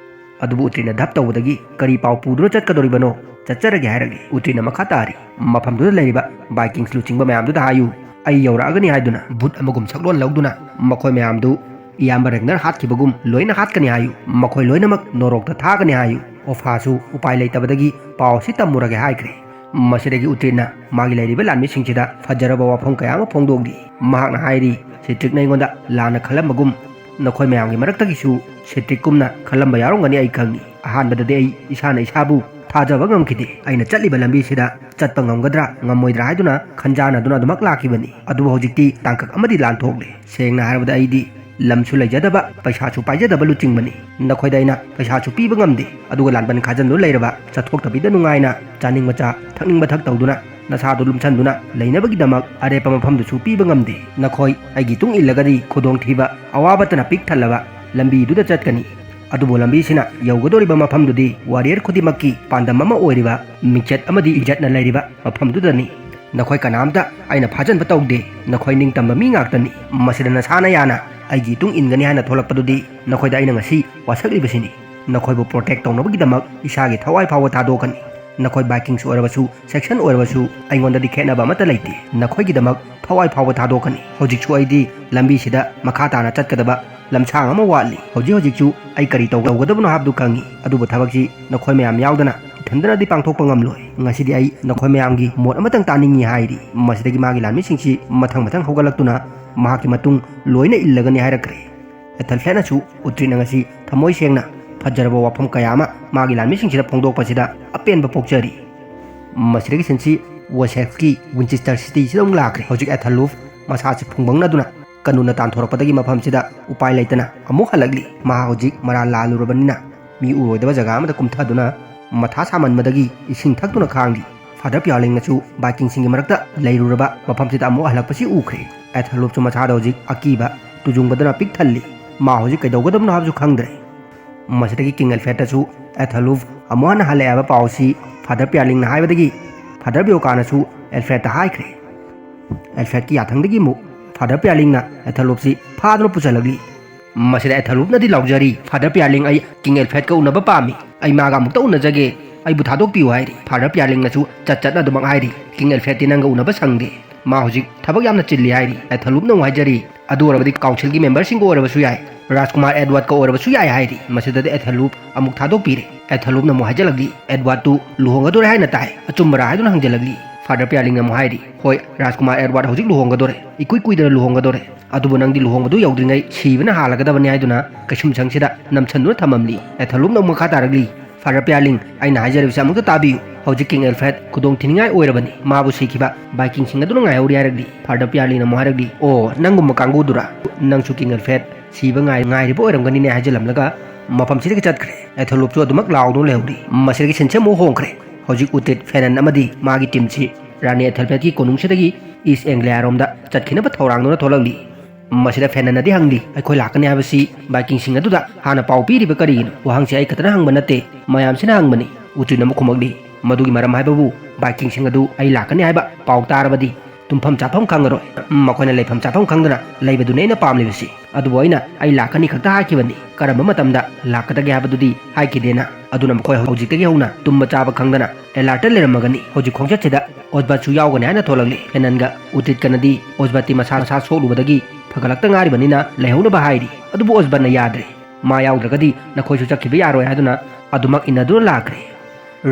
ꯑꯗꯨꯕꯨ ꯎꯇ꯭ꯔꯤꯅ ꯙꯞ ꯇꯧꯕꯗꯒꯤ, "ꯀꯔꯤ ꯄꯥꯎ ꯄꯨꯗꯨꯅ ꯆꯠꯀꯗꯧꯔꯤꯕꯅꯣ? ꯆꯠꯆꯔꯒꯦ" ꯍꯥꯏꯔꯛꯂꯤ꯫ ꯎꯇ꯭ꯔꯤꯅ ꯃꯈꯥ ꯇꯥꯔꯤ, "ꯃꯐꯝꯗꯨꯗ ꯂꯩꯔꯤꯕ ꯚꯥꯏꯀꯤꯡꯁ ꯂꯨꯆꯤꯡꯕ ꯃꯌꯥꯝꯗꯨꯗ ꯍꯥꯏꯌꯨ, ꯑꯩ ꯌꯧꯔꯛꯑꯒꯅꯤ ꯍꯥꯏꯗꯨꯅ ꯚꯨꯠ ꯑꯃꯒꯨꯝ ꯁꯛꯂꯣꯟ ꯂꯧꯗꯨꯅ ꯃꯈꯣꯏ ꯃꯌꯥꯝꯗꯨ ꯏꯌꯥꯝꯕ ꯔꯦꯒꯅꯔ ꯍꯥꯠꯈꯤꯕꯒꯨꯝ ꯂꯣꯏꯅ ꯍꯥꯠꯀꯅꯤ ꯍꯥꯏꯌꯨ꯫ ꯃꯈꯣꯏ ꯂꯣꯏꯅꯃꯛ ꯅꯣꯔꯣꯛꯇ ꯊꯥꯒꯅꯤ ꯍꯥꯏꯌꯨ꯫" ꯑꯣꯐꯥꯁꯨ ꯎꯄꯥꯏ ꯂꯩꯇꯕꯗꯒꯤ ꯄꯥꯎ ꯑꯁꯤ ꯇꯝꯃꯨꯔꯒꯦ ꯍꯥꯏꯈ꯭ꯔꯦ꯫ ꯃꯁꯤꯗꯒꯤ ꯎꯇ꯭ꯔꯤꯟꯅ ꯃꯥꯒꯤ ꯂꯩꯔꯤꯕ ꯂꯥꯟꯃꯤꯁꯤꯡꯁꯤꯗ ꯐꯖꯔꯕ ꯋꯥꯐꯝ ꯀꯌꯥ ꯑꯃ ꯐꯣꯡꯗꯣꯛꯂꯤ꯫ ꯃꯍꯥꯛꯅ ꯍꯥꯏꯔꯤ, "ꯁꯤꯇ꯭ꯔꯤꯛꯅ ꯑꯩꯉꯣꯟꯗ ꯂꯥꯟꯅ ꯈꯜꯂꯝꯕꯒꯨꯝ ꯅꯈꯣꯏ ꯃꯌꯥꯝꯒꯤ ꯃꯔꯛꯇꯒꯤꯁꯨ ꯁꯤꯇ꯭ꯔꯤꯛꯀꯨꯝꯅ ꯈꯜꯂꯝꯕ ꯌꯥꯎꯔꯝꯒꯅꯤ ꯑꯩ ꯈꯪꯏ꯫ ꯑꯍꯥꯟꯕꯗꯗꯤ ꯑꯩ ꯏꯁꯥꯅ ꯏꯁꯥꯕꯨ ꯊꯥꯖꯕ ꯉꯝꯈꯤꯗꯦ꯫ ꯑꯩꯅ ꯆꯠꯂꯤꯕ ꯂꯝꯕꯤꯁꯤꯗ ꯆꯠꯄ ꯉꯝꯒꯗ꯭ꯔꯥ ꯉꯝꯃꯣꯏꯗ꯭ꯔꯥ ꯍꯥꯏꯗꯨꯅ ꯈꯟꯖꯥꯟꯅꯗꯨꯅ ꯑꯗꯨꯃꯛ ꯂꯥꯛꯈꯤꯕꯅꯤ꯫ ꯑꯗꯨꯕꯨ ꯍꯧꯖꯤꯛꯇꯤ ꯇꯥꯡꯀꯛ ꯑꯃꯗꯤ ꯂꯥꯟꯊꯣꯛꯂꯦ꯫ ꯁꯦꯡꯅ ꯍꯥꯏꯔꯕꯗ ꯑꯩꯗꯤ ꯂꯝꯁꯨ ꯂꯩꯖꯗꯕ, ꯄꯩꯁꯥꯁꯨ ꯄꯥꯏꯖꯗꯕ ꯂꯨꯆꯤꯡꯕꯅꯤ꯫ ꯅꯈꯣꯏꯗ ꯑꯩꯅ ꯄꯩꯁꯥꯁꯨ ꯄꯤꯕ ꯉꯝꯗꯦ, ꯑꯗꯨꯒ ꯂꯥꯟꯕꯟ ꯈꯥꯖꯟꯗꯨꯅ ꯂꯩꯔꯕ, ꯆꯠꯊꯣꯛꯇꯕꯤꯗ ꯅꯨꯡꯉꯥꯏꯅ ꯆꯥꯅꯤꯡꯕ ꯆꯥ, ꯊꯛꯅꯤꯡꯕ ꯊꯛ ꯇꯧꯗꯨꯅ ꯅꯁꯥꯗꯨ ꯂꯨꯝꯁꯟꯗꯨꯅ ꯂꯩꯅꯕꯒꯤꯗꯃꯛ ꯑꯔꯦꯞꯄ ꯃꯐꯝꯗꯨꯁꯨ ꯄꯤꯕ ꯉꯝꯗꯦ꯫ ꯅꯈꯣꯏ ꯑꯩꯒꯤ ꯇꯨꯡ ꯏꯜꯂꯒꯗꯤ ꯈꯨꯗꯣꯡꯊꯤꯕ, ꯑꯋꯥꯕꯇꯅ ꯄꯤꯛ ꯊꯜꯂꯕ ꯂꯝꯕꯤꯗꯨꯗ ꯆꯠꯀꯅꯤ꯫ ꯑꯗꯨꯕꯨ ꯂꯝꯕꯤꯁꯤꯅ ꯌꯧꯒꯗꯧꯔꯤꯕ ꯃꯐꯝꯗꯨꯗꯤ ꯋꯥꯔꯤꯌꯔ ꯈꯨꯗꯤꯡꯃꯛꯀꯤ ꯄꯥꯟꯗꯝ ꯑꯃ ꯑꯣꯏꯔꯤꯕ ꯃꯤꯡꯆꯠ ꯑꯃꯗꯤ ꯏꯖꯠꯅ ꯂꯩꯔꯤꯕ ꯃꯐꯝꯗꯨꯗꯅꯤ꯫ ꯅꯈꯣꯏ ꯀꯅꯥꯝꯇ ꯑꯩꯅ ꯐꯥꯖꯟꯕ ꯇꯧꯗꯦ꯫ ꯅꯈꯣꯏ ꯅꯤꯡꯇꯝꯕ ꯃꯤ ꯉꯥꯛꯇꯅꯤ꯫ ꯃꯁꯤꯗ ꯅꯁꯥꯅ ꯌꯥꯅ ꯑꯩꯒꯤ ꯇꯨꯡ ꯏꯟꯒꯅꯤ ꯍꯥꯏꯅ ꯊꯣꯛꯂꯛꯄꯗꯨꯗꯤ ꯅꯈꯣꯏꯗ ꯑꯩꯅ ꯉꯁꯤ ꯋꯥꯁꯛꯂꯤꯕꯁꯤꯅꯤ꯫ ꯅꯈꯣꯏꯕꯨ ꯄ꯭ꯔꯣꯇꯦꯛ ꯇꯧꯅꯕꯒꯤꯗꯃꯛ ꯏꯁꯥꯒꯤ ꯊꯋꯥꯏ ꯐꯥꯎꯕ ꯊꯥꯗꯣꯛꯀꯅꯤ꯫ ꯅꯈꯣꯏ ꯚꯥꯏꯀꯤꯡꯁ ꯑꯣꯏꯔꯕꯁꯨ, ꯁꯦꯛꯁꯟ ꯑꯣꯏꯔꯕꯁꯨ, ꯑꯩꯉꯣꯟꯗꯗꯤ ꯈꯦꯠꯅꯕ ꯑꯃꯠꯇ ꯂꯩꯇꯦ꯫ ꯅꯈꯣꯏꯒꯤꯗꯃꯛ ꯊꯋꯥꯏ ꯐꯥꯎꯕ ꯊꯥꯗꯣꯛꯀꯅꯤ꯫ ꯍꯧꯖꯤꯛꯁꯨ ꯑꯩꯗꯤ ꯂꯝꯕꯤꯁꯤꯗ ꯃꯈꯥ ꯇꯥꯅ ꯆꯠꯀꯗꯕ ꯂꯝꯁꯥꯡ ꯑꯃ ꯋꯥꯠꯂꯤ꯫ ꯍꯧꯖꯤꯛ ꯍꯧꯖꯤꯛꯁꯨ ꯑꯩ ꯀꯔꯤ ꯇꯧꯒꯗꯕꯅꯣ ꯍꯥꯏꯕꯗꯨ ꯈꯪꯏ, ꯑꯗꯨꯕꯨ ꯊꯕꯛꯁꯤ ꯅꯈꯣꯏ ꯃꯌꯥꯝ ꯌꯥꯎꯗꯅ ꯏꯊꯟꯗꯅꯗꯤ ꯄꯥꯡꯊꯣꯛꯄ ꯉꯝꯂꯣꯏ꯫ ꯉꯁꯤꯗꯤ ꯑꯩ ꯅꯈꯣꯏ ꯃꯌꯥꯝꯒꯤ ꯃꯣꯠ ꯑꯃꯇꯪ ꯇꯥꯅꯤꯡꯏ" ꯍꯥꯏꯔꯤ꯫ ꯃꯁꯤꯗꯒꯤ ꯃꯥꯒꯤ ꯂꯥꯟꯃꯤꯁꯤꯡꯁꯤ ꯃꯊꯪ ꯃꯊꯪ ꯍꯧꯒꯠꯂꯛꯇꯨꯅ ꯃꯍꯥꯛꯀꯤ ꯃꯇꯨꯡ ꯂꯣꯏꯅ ꯏꯜꯂꯒꯅꯤ ꯍꯥꯏꯔꯛꯈ꯭ꯔꯦ꯫ ꯑꯦꯊꯜꯐ꯭ꯔꯦꯗꯅꯁꯨ ꯎꯇ꯭ꯔꯤꯠꯅ ꯉꯁꯤ ꯊꯃꯣꯏ ꯁꯦꯡꯅ ꯐꯖꯔꯕ ꯋꯥꯐꯝ ꯀꯌꯥ ꯑꯃ ꯃꯥꯒꯤ ꯂꯥꯟꯃꯤꯁꯤꯡꯁꯤꯗ ꯐꯣꯡꯗꯣꯛꯄꯁꯤꯗ ꯑꯄꯦꯟꯕ ꯄꯣꯛꯆꯔꯤ꯫ ꯃꯁꯤꯗꯒꯤ ꯁꯤꯟꯁꯤ ꯋꯦꯁꯦꯛꯁꯀꯤ ꯋꯤꯟꯆꯦꯁꯇꯔ ꯁꯤꯇꯤꯁꯤꯗ ꯑꯃꯨꯛ ꯂꯥꯛꯈ꯭ꯔꯦ꯫ ꯍꯧꯖꯤꯛ ꯑꯦꯊꯜꯂꯨꯐ ꯃꯁꯥꯁꯤ ꯐꯨꯡꯕꯪꯅꯗꯨꯅ ꯀꯅꯨꯅ ꯇꯥꯟꯊꯣꯔꯛꯄꯗꯒꯤ ꯃꯐꯝꯁꯤꯗ ꯎꯄꯥꯏ ꯂꯩꯇꯅ ꯑꯃꯨꯛ ꯍꯜꯂꯛꯂꯤ꯫ ꯃꯍꯥꯛ ꯍꯧꯖꯤꯛ ꯃꯔꯥꯜ ꯂꯥꯜꯂꯨꯔꯕꯅꯤꯅ ꯃꯤ ꯎꯔꯣꯏꯗꯕ ꯖꯒꯥ ꯑꯃꯗ ꯀꯨꯝꯊꯗꯨꯅ ꯃꯊꯥ ꯁꯥꯃꯟꯕꯗꯒꯤ ꯏꯁꯤꯡ ꯊꯛꯇꯨꯅ ꯈꯥꯡꯂꯤ꯫ ꯐꯥꯗꯔ ꯄꯤꯌꯥꯂꯤꯡꯅꯁꯨ ꯚꯥꯏꯀꯤꯡꯁꯤꯡꯒꯤ ꯃꯔꯛꯇ ꯂꯩꯔꯨꯔꯕ ꯃꯐꯝꯁꯤꯗ ꯑꯃꯨꯛ ꯍꯜꯂꯛꯄꯁꯤ ꯎꯈ꯭ꯔꯦ꯫ ꯑꯦꯊꯂꯨꯞꯁꯨ ꯃꯁꯥꯗ ꯍꯧꯖꯤꯛ ꯑꯀꯤꯕ ꯇꯨꯖꯨꯡꯕꯗꯨꯅ ꯄꯤꯛ ꯊꯜꯂꯤ꯫ ꯃꯥ ꯍꯧꯖꯤꯛ ꯀꯩꯗꯧꯒꯗꯕꯅꯣ ꯍꯥꯏꯕꯁꯨ ꯈꯪꯗ꯭ꯔꯦ꯫ ꯃꯁꯤꯗꯒꯤ ꯀꯤꯡ ꯑꯦꯜꯐ꯭ꯔꯦꯗꯇꯁꯨ ꯑꯦꯊꯦꯂꯨꯞ ꯑꯃꯨꯛ ꯍꯟꯅ ꯍꯜꯂꯛꯑꯦ ꯍꯥꯏꯕ ꯄꯥꯎ ꯑꯁꯤ ꯐꯥꯗꯔ ꯄꯤꯌꯥꯔꯂꯤꯡꯅ ꯍꯥꯏꯕꯗꯒꯤ ꯐꯥꯗꯔ ꯕꯤꯌꯣꯀꯥꯅꯁꯨ ꯑꯦꯜꯐ꯭ꯔꯦꯗꯇ ꯍꯥꯏꯈ꯭ꯔꯦ꯫ ꯑꯦꯜꯐ꯭ꯔꯦꯗꯀꯤ ꯌꯥꯊꯪꯗꯒꯤ ꯑꯃꯨꯛ ꯐꯥꯗꯔ ꯄꯤꯌꯥꯔꯂꯤꯡꯅ ꯑꯦꯊꯦꯂꯨꯞꯁꯤ ꯐꯥꯗꯨꯅ ꯄꯨꯁꯤꯜꯂꯛꯂꯤ꯫ ꯃꯁꯤꯗ ꯑꯦꯊꯦꯂꯨꯞꯅꯗꯤ ꯂꯥꯎꯖꯔꯤ, "ꯐꯥꯗꯔ ꯄꯤꯌꯥꯔꯂꯤꯡ, ꯑꯩ ꯀꯤꯡ ꯑꯦꯜꯐ꯭ꯔꯦꯗꯀ ꯎꯅꯕ ꯄꯥꯝꯃꯤ, ꯑꯩ ꯃꯥꯒ ꯑꯃꯨꯛꯇ ꯎꯅꯖꯒꯦ, ꯑꯩꯕꯨ ꯊꯥꯗꯣꯛꯄꯤꯌꯨ" ꯍꯥꯏꯔꯤ꯫ ꯐꯥꯗꯔ ꯄꯤꯌꯥꯔꯂꯤꯡꯅꯁꯨ ꯆꯠ ꯆꯠꯅ ꯑꯗꯨꯃꯛ ꯍꯥꯏꯔꯤ, "ꯀꯤꯡ ꯑꯦꯜꯐ꯭ꯔꯦꯗꯇꯤ ꯅꯪꯒ ꯎꯅꯕ ꯁꯪꯗꯦ, ꯃꯥ ꯍꯧꯖꯤꯛ ꯊꯕꯛ ꯌꯥꯝꯅ ꯆꯤꯜꯂꯤ" ꯍꯥꯏꯔꯤ꯫ ꯑꯦꯊꯦꯂꯨꯞꯅ ꯑꯃꯨꯛ ꯍꯥꯏꯖꯔꯤ, "ꯑꯗꯨ ꯑꯣꯏꯔꯕꯗꯤ ꯀꯥꯎꯟꯁꯤꯜꯒꯤ ꯃꯦꯝꯕꯔꯁꯤꯡꯒ ꯑꯣꯏꯔꯕꯁꯨ ꯌꯥꯏ, ꯔꯥꯖꯀꯨꯃꯥꯔ ꯑꯦꯗꯋꯥꯔꯗꯀ ꯑꯣꯏꯔꯕꯁꯨ ꯌꯥꯏ" ꯍꯥꯏꯔꯤ꯫ ꯃꯁꯤꯗꯗꯤ ꯑꯦꯊꯦꯂꯨꯞ ꯑꯃꯨꯛ ꯊꯥꯗꯣꯛꯄꯤꯔꯦ꯫ ꯑꯦꯊꯦꯂꯨꯞꯅ ꯑꯃꯨꯛ ꯍꯥꯏꯖꯜꯂꯛꯂꯤ, "ꯑꯦꯗꯋꯥꯔꯗꯇꯨ ꯂꯨꯍꯣꯡꯒꯗꯣꯔꯦ ꯍꯥꯏꯅ ꯇꯥꯏ, ꯑꯆꯨꯝꯕꯔꯥ?" ꯍꯥꯏꯗꯨꯅ ꯍꯪꯖꯜꯂꯛꯂꯤ꯫ ꯐꯥꯗꯔ ꯄꯤꯌꯥꯔꯂꯤꯡꯅ ꯑꯃꯨꯛ ꯍꯥꯏꯔꯤ, "ꯍꯣꯏ, ꯔꯥꯖꯀꯨꯃꯥꯔ ꯑꯦꯗꯋꯥꯔꯗ ꯍꯧꯖꯤꯛ ꯂꯨꯍꯣꯡꯒꯗꯣꯔꯦ, ꯏꯀꯨꯏ ꯀꯨꯏꯗꯅ ꯂꯨꯍꯣꯡꯒꯗꯣꯔꯦ, ꯑꯗꯨꯕꯨ ꯅꯪꯗꯤ ꯂꯨꯍꯣꯡꯕꯗꯨ ꯌꯧꯗ꯭ꯔꯤꯉꯩ ꯁꯤꯕꯅ ꯍꯥꯜꯂꯒꯗꯕꯅꯤ" ꯍꯥꯏꯗꯨꯅ ꯀꯩꯁꯨꯝꯁꯪꯁꯤꯗ ꯅꯝꯁꯤꯟꯗꯨꯅ ꯊꯝꯃꯝꯂꯤ꯫ ꯑꯦꯊꯦꯂꯨꯞꯅ ꯑꯃꯨꯛ ꯃꯈꯥ ꯇꯥꯔꯛꯂꯤ, "ꯐꯥꯗꯔ ꯄꯤꯌꯥꯔꯂꯤꯡ, ꯑꯩꯅ ꯍꯥꯏꯖꯔꯤꯕꯁꯤ ꯑꯃꯨꯛꯇ ꯇꯥꯕꯤꯌꯨ꯫ ꯍꯧꯖꯤꯛ ꯀꯤꯡ ꯑꯦꯜꯐ꯭ꯔꯦꯗ ꯈꯨꯗꯣꯡ ꯊꯤꯅꯤꯡꯉꯥꯏ ꯑꯣꯏꯔꯕꯅꯤ꯫ ꯃꯥꯕꯨ ꯁꯤꯈꯤꯕ ꯚꯥꯏꯀꯤꯡꯁꯤꯡ ꯑꯗꯨꯅ ꯉꯥꯏꯍꯧꯔꯤ" ꯍꯥꯏꯔꯛꯂꯤ꯫ ꯐꯥꯗꯔ ꯄꯤꯌꯥꯔꯂꯤꯡꯅ ꯑꯃꯨꯛ ꯍꯥꯏꯔꯛꯂꯤ, "ꯑꯣ, ꯅꯪꯒꯨꯝꯕ ꯀꯥꯡꯕꯨꯗꯨꯔꯥ? ꯅꯪꯁꯨ ꯀꯤꯡ ꯑꯦꯜꯐ꯭ꯔꯦꯗ ꯁꯤꯕ ꯉꯥꯏ-, ꯉꯥꯏꯔꯤꯕ ꯑꯣꯏꯔꯝꯒꯅꯤꯅꯦ" ꯍꯥꯏꯖꯤꯜꯂꯝꯂꯒ ꯃꯐꯝꯁꯤꯗꯒꯤ ꯆꯠꯈ꯭ꯔꯦ꯫ ꯑꯦꯊꯦꯂꯨꯞꯁꯨ ꯑꯗꯨꯃꯛ ꯂꯥꯎꯗꯨꯅ ꯂꯩꯍꯧꯔꯤ꯫ ꯃꯁꯤꯗꯒꯤ ꯁꯤꯟꯁꯦ ꯑꯃꯨꯛ ꯍꯣꯡꯈ꯭ꯔꯦ꯫ ꯍꯧꯖꯤꯛ ꯎꯇꯤꯠ, ꯐꯦꯅꯟ ꯑꯃꯗꯤ ꯃꯥꯒꯤ ꯇꯤꯝꯁꯤ ꯔꯥꯅꯤ ꯑꯦꯊꯦꯜꯐ꯭ꯔꯦꯗꯀꯤ ꯀꯣꯅꯨꯡꯁꯤꯗꯒꯤ ꯏꯁ ꯑꯦꯡꯒ꯭ꯂꯤꯌꯥꯔꯣꯝꯗ ꯆꯠꯈꯤꯅꯕ ꯊꯧꯔꯥꯡꯗꯨꯅ ꯊꯣꯛꯂꯛꯂꯤ꯫ ꯃꯁꯤꯗ ꯐꯦꯅꯟꯅꯗꯤ ꯍꯪꯂꯤ, "ꯑꯩꯈꯣꯏ ꯂꯥꯛꯀꯅꯤ ꯍꯥꯏꯕꯁꯤ ꯚꯥꯏꯀꯤꯡꯁꯤꯡ ꯑꯗꯨꯗ ꯍꯥꯟꯅ ꯄꯥꯎ ꯄꯤꯔꯤꯕ ꯀꯔꯤꯒꯤꯅꯣ?" ꯋꯥꯍꯪꯁꯤ ꯑꯩ ꯈꯛꯇꯅ ꯍꯪꯕ ꯅꯠꯇꯦ, ꯃꯌꯥꯝꯁꯤꯅ ꯍꯪꯕꯅꯤ꯫ ꯎꯇꯤꯠꯅ ꯑꯃꯨꯛ ꯈꯨꯝꯃꯛꯂꯤ, "ꯃꯗꯨꯒꯤ ꯃꯔꯝ ꯍꯥꯏꯕꯕꯨ ꯚꯥꯏꯀꯤꯡꯁꯤꯡ ꯑꯗꯨ ꯑꯩ ꯂꯥꯛꯀꯅꯤ ꯍꯥꯏꯕ ꯄꯥꯎ ꯇꯥꯔꯕꯗꯤ ꯇꯨꯝꯐꯝ ꯆꯥꯐꯝ ꯈꯪꯉꯔꯣꯏ꯫ ꯃꯈꯣꯏꯅ ꯂꯩꯐꯝ ꯆꯥꯐꯝ ꯈꯪꯗꯅ ꯂꯩꯕꯗꯨꯅꯤ ꯑꯩꯅ ꯄꯥꯝꯂꯤꯕꯁꯤ꯫ ꯑꯗꯨꯕꯨ ꯑꯩꯅ ꯑꯩ ꯂꯥꯛꯀꯅꯤ ꯈꯛꯇ ꯍꯥꯏꯈꯤꯕꯅꯤ, ꯀꯔꯝꯕ ꯃꯇꯝꯗ ꯂꯥꯛꯀꯗꯒꯦ ꯍꯥꯏꯕꯗꯨꯗꯤ ꯍꯥꯏꯈꯤꯗꯦꯅ꯫ ꯑꯗꯨꯅ ꯃꯈꯣꯏ ꯍꯧꯖꯤꯛꯇꯒꯤ ꯍꯧꯅ ꯇꯨꯝꯕ ꯆꯥꯕ ꯈꯪꯗꯅ ꯑꯦꯂꯥꯔꯠꯇ ꯂꯩꯔꯝꯃꯒꯅꯤ꯫ ꯍꯧꯖꯤꯛ ꯈꯣꯡꯆꯠꯁꯤꯗ ꯑꯣꯖꯕꯠꯁꯨ ꯌꯥꯎꯒꯅꯤ" ꯍꯥꯏꯅ ꯊꯣꯛꯂꯛꯂꯤ꯫ ꯐꯦꯅꯟꯒ ꯎꯇꯤꯠꯀꯅꯗꯤ ꯑꯣꯖꯕꯠꯇꯤ ꯃꯁꯥ ꯃꯁꯥ ꯁꯣꯛꯂꯨꯕꯗꯒꯤ ꯐꯒꯠꯂꯛꯇ ꯉꯥꯏꯔꯤꯕꯅꯤꯅ ꯂꯩꯍꯧꯅꯕ ꯍꯥꯏꯔꯤ꯫ ꯑꯗꯨꯕꯨ ꯑꯣꯖꯕꯠꯅ ꯌꯥꯗ꯭ꯔꯦ꯫ "ꯃꯥ ꯌꯥꯎꯗ꯭ꯔꯒꯗꯤ ꯅꯈꯣꯏꯁꯨ ꯆꯠꯈꯤꯕ ꯌꯥꯔꯣꯏ" ꯍꯥꯏꯗꯨꯅ ꯑꯗꯨꯃꯛ ꯏꯟꯅꯗꯨꯅ ꯂꯥꯛꯈ꯭ꯔꯦ꯫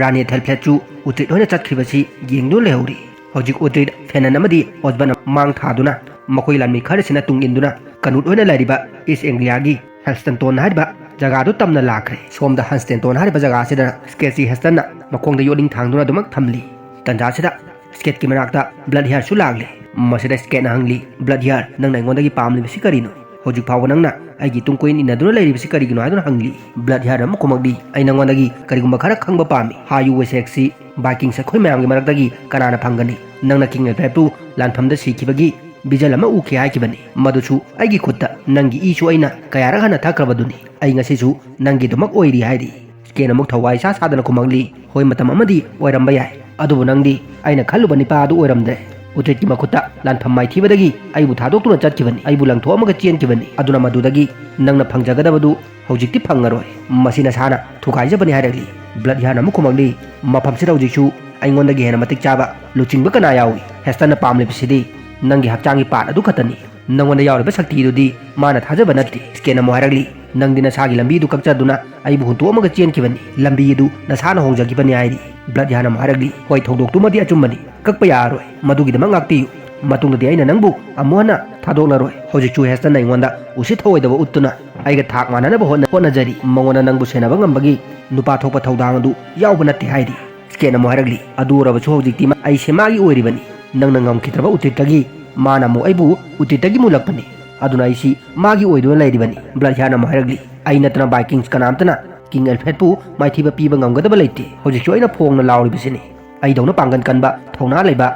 ꯔꯥꯅꯤ ꯑꯦꯊꯦꯜꯐ꯭ꯔꯦꯗꯁꯨ ꯎꯇ꯭ꯔꯤꯠ ꯍꯣꯏꯅ ꯆꯠꯈ꯭ꯔꯤꯕꯁꯤ ꯌꯦꯡꯗꯨꯅ ꯂꯩꯍꯧꯔꯤ꯫ ꯍꯧꯖꯤꯛ ꯎꯇ꯭ꯔꯤꯠ, ꯐꯦꯅꯟ ꯑꯃꯗꯤ ꯑꯣꯖꯕꯠꯅ ꯃꯥꯡ ꯊꯥꯗꯨꯅ ꯃꯈꯣꯏ ꯂꯥꯟꯃꯤ ꯈꯔꯁꯤꯅ ꯇꯨꯡ ꯏꯟꯗꯨꯅ ꯀꯅꯨꯠ ꯍꯣꯏꯅ ꯂꯩꯔꯤꯕ ꯏꯁ ꯑꯦꯡꯒ꯭ꯂꯤꯌꯥꯒꯤ ꯍꯦꯜꯁꯇꯟꯇꯣꯟ ꯍꯥꯏꯔꯤꯕ ꯖꯒꯥꯗꯨ ꯇꯝꯅ ꯂꯥꯛꯈ꯭ꯔꯦ꯫ ꯁꯣꯝꯗ ꯍꯟꯁꯇꯦꯟꯇꯣꯟ ꯍꯥꯏꯔꯤꯕ ꯖꯒꯥ ꯑꯁꯤꯗ ꯁ꯭ꯀꯦꯠꯁꯤ ꯍꯦꯜꯁꯇꯟꯅ ꯃꯈꯣꯡꯗ ꯌꯣꯠꯂꯤꯡ ꯊꯥꯡꯗꯨꯅ ꯑꯗꯨꯃꯛ ꯊꯝꯂꯤ꯫ ꯇꯟꯖꯥ ꯑꯁꯤꯗ ꯁ꯭ꯀꯦꯠꯀꯤ ꯃꯅꯥꯛꯇ ꯕ꯭ꯂꯠ ꯍꯤꯌꯥꯔꯁꯨ ꯂꯥꯛꯂꯦ꯫ ꯃꯁꯤꯗ ꯁ꯭ꯀꯦꯠꯅ ꯍꯪꯂꯤ, "ꯕ꯭ꯂꯠ ꯍꯤꯌꯥꯔ, ꯅꯪꯅ ꯑꯩꯉꯣꯟꯗꯒꯤ ꯄꯥꯝꯂꯤꯕꯁꯤ ꯀꯔꯤꯅꯣ? ꯍꯧꯖꯤꯛ ꯐꯥꯎꯕ ꯅꯪꯅ ꯑꯩꯒꯤ ꯇꯨꯡ ꯀꯣꯏꯅ ꯏꯟꯅꯗꯨꯅ ꯂꯩꯔꯤꯕꯁꯤ ꯀꯔꯤꯒꯤꯅꯣ?" ꯍꯥꯏꯗꯨꯅ ꯍꯪꯂꯤ꯫ ꯕ꯭ꯂꯠ ꯍꯤꯌꯥꯔ ꯑꯃꯨꯛ ꯈꯨꯝꯃꯛꯂꯤ, "ꯑꯩ ꯅꯉꯣꯟꯗꯒꯤ ꯀꯔꯤꯒꯨꯝꯕ ꯈꯔ ꯈꯪꯕ ꯄꯥꯝꯃꯤ꯫ ꯍꯥꯏꯌꯨ, ꯋꯦꯁꯦꯛꯁꯤ ꯚꯥꯏꯀꯤꯡꯁ ꯑꯩꯈꯣꯏ ꯃꯌꯥꯝꯒꯤ ꯃꯔꯛꯇꯒꯤ ꯀꯅꯥꯅ ꯐꯪꯒꯅꯤ? ꯅꯪꯅ ꯀꯤꯡ ꯑꯦꯜꯐ꯭ꯔꯦꯗꯄꯨ ꯂꯥꯟꯐꯝꯗ ꯁꯤꯈꯤꯕꯒꯤ ꯚꯤꯖꯟ ꯑꯃ ꯎꯈꯤ ꯍꯥꯏꯈꯤꯕꯅꯤ꯫ ꯃꯗꯨꯁꯨ ꯑꯩꯒꯤ ꯈꯨꯠꯇ ꯅꯪꯒꯤ ꯏꯁꯨ ꯑꯩꯅ ꯀꯌꯥꯔꯛ ꯍꯟꯅ ꯊꯛꯈ꯭ꯔꯕꯗꯨꯅꯤ꯫ ꯑꯩ ꯉꯁꯤꯁꯨ ꯅꯪꯒꯤꯗꯃꯛ ꯑꯣꯏꯔꯤ ꯍꯥꯏꯔꯤ꯫ ꯁ꯭ꯀꯦꯟ ꯑꯃꯨꯛ ꯊꯋꯥꯏ ꯁꯥ ꯁꯥꯗꯅ ꯈꯨꯝꯃꯛꯂꯤ, "ꯍꯣꯏ, ꯃꯇꯝ ꯑꯃꯗꯤ ꯑꯣꯏꯔꯝꯕ ꯌꯥꯏ, ꯑꯗꯨꯕꯨ ꯅꯪꯗꯤ ꯑꯩꯅ ꯈꯜꯂꯨꯕ ꯅꯤꯄꯥ ꯑꯗꯨ ꯑꯣꯏꯔꯝꯗ꯭ꯔꯦ꯫ ꯎꯇꯤꯠꯀꯤ ꯃꯈꯨꯠꯇ ꯂꯥꯟꯐꯝ ꯃꯥꯏꯊꯤꯕꯗꯒꯤ ꯑꯩꯕꯨ ꯊꯥꯗꯣꯛꯇꯨꯅ ꯆꯠꯈꯤꯕꯅꯤ, ꯑꯩꯕꯨ ꯂꯪꯊꯣꯛꯑꯝꯃꯒ ꯆꯦꯟꯈꯤꯕꯅꯤ꯫ ꯑꯗꯨꯅ ꯃꯗꯨꯗꯒꯤ ꯅꯪꯅ ꯐꯪꯖꯒꯗꯕꯗꯨ ꯍꯧꯖꯤꯛꯇꯤ ꯐꯪꯉꯔꯣꯏ꯫ ꯃꯁꯤ ꯅꯁꯥꯅ ꯊꯨꯒꯥꯏꯖꯕꯅꯤ" ꯍꯥꯏꯔꯛꯂꯤ꯫ ꯕ꯭ꯂꯠ ꯍꯤꯌꯥꯔꯅ ꯑꯃꯨꯛ ꯈꯨꯝꯃꯛꯂꯤ, "ꯃꯐꯝꯁꯤꯗ ꯍꯧꯖꯤꯛꯁꯨ ꯑꯩꯉꯣꯟꯗꯒꯤ ꯍꯦꯟꯅ ꯃꯇꯤꯛ ꯆꯥꯕ ꯂꯨꯆꯤꯡꯕ ꯀꯅꯥ ꯌꯥꯎꯏ? ꯍꯦꯁꯇꯟꯅ ꯄꯥꯝꯂꯤꯕꯁꯤꯗꯤ ꯅꯪꯒꯤ ꯍꯛꯆꯥꯡꯒꯤ ꯄꯥꯔꯠ ꯑꯗꯨ ꯈꯛꯇꯅꯤ꯫ ꯅꯪꯉꯣꯟꯗ ꯌꯥꯎꯔꯤꯕ ꯁꯛꯇꯤ ꯑꯗꯨꯗꯤ ꯃꯥꯅ ꯊꯥꯖꯕ ꯅꯠꯇꯦ꯫" ꯁ꯭ꯀꯦꯟ ꯑꯃꯨꯛ ꯍꯥꯏꯔꯛꯂꯤ, "ꯅꯪꯗꯤ ꯅꯁꯥꯒꯤ ꯂꯝꯕꯤꯗꯨ ꯀꯛꯆꯗꯨꯅ ꯑꯩꯕꯨ ꯍꯨꯟꯇꯣꯛꯑꯝꯃꯒ ꯆꯦꯟꯈꯤꯕꯅꯤ, ꯂꯝꯕꯤ ꯑꯗꯨ ꯅꯁꯥꯅ ꯍꯣꯡꯖꯈꯤꯕꯅꯤ" ꯍꯥꯏꯔꯤ꯫ ꯕ꯭ꯂꯠ ꯍꯤꯌꯥꯔꯅ ꯑꯃꯨꯛ ꯍꯥꯏꯔꯛꯂꯤ, "ꯍꯣꯏ, ꯊꯧꯗꯣꯛꯇꯨꯃꯗꯤ ꯑꯆꯨꯝꯕꯅꯤ, ꯀꯛꯄ ꯌꯥꯔꯔꯣꯏ, ꯃꯗꯨꯒꯤꯗꯃꯛ ꯉꯥꯛꯄꯤꯌꯨ꯫ ꯃꯇꯨꯡꯗꯗꯤ ꯑꯩꯅ ꯅꯪꯕꯨ ꯑꯃꯨꯛ ꯍꯟꯅ ꯊꯥꯗꯣꯛꯂꯔꯣꯏ꯫ ꯍꯧꯖꯤꯛꯁꯨ ꯍꯦꯁꯇꯟꯅ ꯑꯩꯉꯣꯟꯗ ꯎꯁꯤꯠ ꯊꯑꯣꯏꯗꯕ ꯎꯠꯇꯨꯅ ꯑꯩꯒ ꯊꯥꯛ ꯃꯥꯟꯅꯅꯕ ꯍꯣꯠꯅ-, ꯍꯣꯠꯅꯖꯔꯤ꯫ ꯃꯉꯣꯟꯗ ꯅꯪꯕꯨ ꯁꯦꯟꯅꯕ ꯉꯝꯕꯒꯤ ꯅꯨꯄꯥ ꯊꯣꯛꯄ ꯊꯧꯗꯥꯡ ꯑꯗꯨ ꯌꯥꯎꯕ ꯅꯠꯇꯦ" ꯍꯥꯏꯔꯤ꯫ ꯁ꯭ꯀꯦꯟ ꯑꯃꯨꯛ ꯍꯥꯏꯔꯛꯂꯤ, "ꯑꯗꯨ ꯑꯣꯏꯔꯕꯁꯨ ꯍꯧꯖꯤꯛꯇꯤ ꯃꯥ-, ꯑꯩꯁꯦ ꯃꯥꯒꯤ ꯑꯣꯏꯔꯤꯕꯅꯤ꯫ ꯅꯪꯅ ꯉꯝꯈꯤꯗ꯭ꯔꯕ ꯎꯇꯤꯠꯇꯒꯤ ꯃꯥꯅ ꯑꯃꯨꯛ ꯑꯩꯕꯨ ꯎꯇꯤꯠꯇꯒꯤ ꯃꯨꯜꯂꯛꯄꯅꯤ꯫ ꯑꯗꯨꯅ ꯑꯩꯁꯤ ꯃꯥꯒꯤ ꯑꯣꯏꯗꯨꯅ ꯂꯩꯔꯤꯕꯅꯤ꯫" ꯕ꯭ꯂꯠ ꯍꯤꯌꯥꯔꯅ ꯑꯃꯨꯛ ꯍꯥꯏꯔꯛꯂꯤ, "ꯑꯩ ꯅꯠꯇꯅ ꯚꯥꯏꯀꯤꯡꯁ ꯀꯅꯥꯝꯇꯅ ꯀꯤꯡ ꯑꯦꯜꯐ꯭ꯔꯦꯗꯄꯨ ꯃꯥꯏꯊꯤꯕ ꯄꯤꯕ ꯉꯝꯒꯗꯕ ꯂꯩꯇꯦ꯫ ꯍꯧꯖꯤꯛꯁꯨ ꯑꯩꯅ ꯐꯣꯡꯅ ꯂꯥꯎꯔꯤꯕꯁꯤꯅꯤ꯫ ꯑꯩꯗꯧꯅ ꯄꯥꯡꯒꯜ ꯀꯟꯕ, ꯊꯧꯅꯥ ꯂꯩꯕ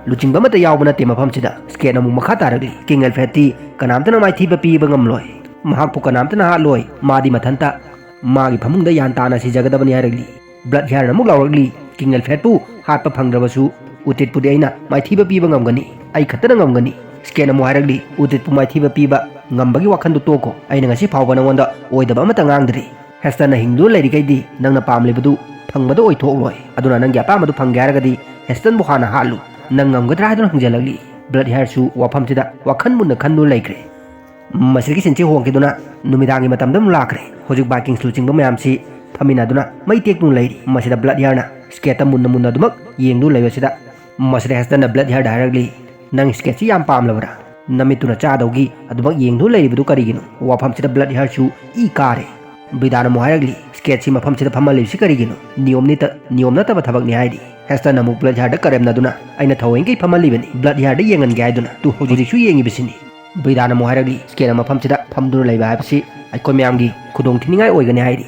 ꯂꯨꯆꯤꯡꯕ ꯑꯃꯠꯇ ꯌꯥꯎꯕ ꯅꯠꯇꯦ ꯃꯐꯝꯁꯤꯗ꯫" ꯁ꯭ꯀꯦꯟ ꯑꯃꯨꯛ ꯃꯈꯥ ꯇꯥꯔꯛꯂꯤ, "ꯀꯤꯡ ꯑꯦꯜꯐ꯭ꯔꯦꯗꯇꯤ ꯀꯅꯥꯝꯇꯅ ꯃꯥꯏꯊꯤꯕ ꯄꯤꯕ ꯉꯝꯂꯣꯏ꯫ ꯃꯍꯥꯛꯄꯨ ꯀꯅꯥꯝꯇꯅ ꯍꯥꯠꯂꯣꯏ꯫ ꯃꯥꯗꯤ ꯃꯊꯟꯇ ꯃꯥꯒꯤ ꯐꯃꯨꯡꯗ ꯌꯥꯟ ꯇꯥꯅ ꯁꯤꯖꯒꯗꯕꯅꯤ" ꯍꯥꯏꯔꯛꯂꯤ꯫ ꯕ꯭ꯂꯠ ꯍꯤꯌꯥꯔꯅ ꯑꯃꯨꯛ ꯂꯥꯎꯔꯛꯂꯤ, "ꯀꯤꯡ ꯑꯦꯜꯐ꯭ꯔꯦꯗꯄꯨ ꯍꯥꯠꯄ ꯐꯪꯗ꯭ꯔꯕꯁꯨ ꯎꯇꯤꯠꯄꯨꯗꯤ ꯑꯩꯅ ꯃꯥꯏꯊꯤꯕ ꯄꯤꯕ ꯉꯝꯒꯅꯤ꯫ ꯑꯩ ꯈꯛꯇꯅ ꯉꯝꯒꯅꯤ꯫" ꯁ꯭ꯀꯦꯟ ꯑꯃꯨꯛ ꯍꯥꯏꯔꯛꯂꯤ, "ꯎꯇꯤꯠꯄꯨ ꯃꯥꯏꯊꯤꯕ ꯄꯤꯕ ꯉꯝꯕꯒꯤ ꯋꯥꯈꯜꯗꯨ ꯇꯣꯛꯈꯣ꯫ ꯑꯩꯅ ꯉꯁꯤ ꯐꯥꯎꯕ ꯅꯉꯣꯟꯗ ꯑꯣꯏꯗꯕ ꯑꯃꯠꯇ ꯉꯥꯡꯗ꯭ꯔꯤ꯫ ꯍꯦꯁꯇꯟꯅ ꯍꯤꯡꯗꯨꯅ ꯂꯩꯔꯤꯈꯩꯗꯤ ꯅꯪꯅ ꯄꯥꯝꯂꯤꯕꯗꯨ ꯐꯪꯕꯗ ꯑꯣꯏꯊꯣꯛꯂꯣꯏ꯫ ꯑꯗꯨꯅ ꯅꯪꯒꯤ ꯑꯄꯥꯝꯕꯗꯨ ꯐꯪꯒꯦ ꯍꯥꯏꯔꯒꯗꯤ ꯍꯦꯁꯇꯟꯕꯨ ꯍꯥꯟꯅ ꯍꯥꯠꯂꯨ꯫ ꯅꯪ ꯉꯝꯒꯗ꯭ꯔꯥ?" ꯍꯥꯏꯗꯨꯅ ꯍꯪꯖꯜꯂꯛꯂꯤ꯫ ꯕ꯭ꯂꯠ ꯍꯤꯌꯥꯔꯁꯨ ꯋꯥꯐꯝꯁꯤꯗ ꯋꯥꯈꯜ ꯃꯨꯟꯅ ꯈꯟꯗꯨꯅ ꯂꯩꯈ꯭ꯔꯦ꯫ ꯃꯁꯤꯗꯒꯤ ꯁꯤꯟꯁꯤ ꯍꯣꯡꯈꯤꯗꯨꯅ ꯅꯨꯃꯤꯗꯥꯡꯒꯤ ꯃꯇꯝꯗ ꯑꯃꯨꯛ ꯂꯥꯛꯈ꯭ꯔꯦ꯫ ꯍꯧꯖꯤꯛ ꯚꯥꯏꯀꯤꯡꯁ ꯂꯨꯆꯤꯡꯕ ꯃꯌꯥꯝꯁꯤ ꯐꯝꯃꯤꯟꯅꯗꯨꯅ ꯃꯩ ꯇꯦꯛꯇꯨꯅ ꯂꯩꯔꯤ꯫ ꯃꯁꯤꯗ ꯕ꯭ꯂꯠ ꯍꯤꯌꯥꯔꯅ ꯁ꯭ꯀꯦꯠꯇ ꯃꯨꯟꯅ ꯃꯨꯟꯅ ꯑꯗꯨꯃꯛ ꯌꯦꯡꯗꯨꯅ ꯂꯩꯕꯁꯤꯗ, ꯃꯁꯤꯗ ꯍꯦꯁꯇꯟꯅ ꯕ꯭ꯂꯠ ꯍꯤꯌꯥꯔꯗ ꯍꯥꯏꯔꯛꯂꯤ, "ꯅꯪ ꯁ꯭ꯀꯦꯠꯁꯤ ꯌꯥꯝ ꯄꯥꯝꯂꯕ꯭ꯔꯥ? ꯅꯃꯤꯠꯇꯨꯅ ꯆꯥꯗꯧꯒꯤ ꯑꯗꯨꯃꯛ ꯌꯦꯡꯗꯨꯅ ꯂꯩꯔꯤꯕꯗꯨ ꯀꯔꯤꯒꯤꯅꯣ?" ꯋꯥꯐꯝꯁꯤꯗ ꯕ꯭ꯂꯠ ꯍꯤꯌꯥꯔꯁꯨ ꯏ ꯀꯥꯔꯦ꯫ ꯕ꯭ꯔꯤꯗꯥꯅ ꯑꯃꯨꯛ ꯍꯥꯏꯔꯛꯂꯤ, "ꯁ꯭ꯀꯦꯠꯁꯤ ꯃꯐꯝꯁꯤꯗ ꯐꯝꯍꯜꯂꯤꯕꯁꯤ ꯀꯔꯤꯒꯤꯅꯣ? ꯅꯤꯌꯣꯝꯅꯤꯇ-, ꯅꯤꯌꯣꯝ ꯅꯠꯇꯕ ꯊꯕꯛꯅꯤ" ꯍꯥꯏꯔꯤ꯫ ꯍꯦꯁꯇꯟꯅ ꯑꯃꯨꯛ ꯕ꯭ꯂꯠ ꯍꯤꯌꯥꯔꯗ ꯀꯔꯦꯝꯅꯗꯨꯅ, "ꯑꯩꯅ ꯊꯑꯣꯏꯅꯀꯤ ꯐꯝꯍꯜꯂꯤꯕꯅꯤ, ꯕ꯭ꯂꯠ ꯍꯤꯌꯥꯔꯗ ꯌꯦꯡꯍꯟꯒꯦ ꯍꯥꯏꯗꯨꯅ꯫ ꯇꯨ, ꯍꯧꯖꯤꯛꯁꯨ ꯌꯦꯡꯉꯤꯕꯁꯤꯅꯤ꯫" ꯕ꯭ꯔꯤꯗꯥꯅ ꯑꯃꯨꯛ ꯍꯥꯏꯔꯛꯂꯤ, "ꯁ꯭ꯀꯦꯠꯅ ꯃꯐꯝꯁꯤꯗ ꯐꯝꯗꯨꯅ ꯂꯩꯕ ꯍꯥꯏꯕꯁꯤ ꯑꯩꯈꯣꯏ ꯃꯌꯥꯝꯒꯤ ꯈꯨꯗꯣꯡ ꯊꯤꯅꯤꯡꯉꯥꯏ ꯑꯣꯏꯒꯅꯤ" ꯍꯥꯏꯔꯤ꯫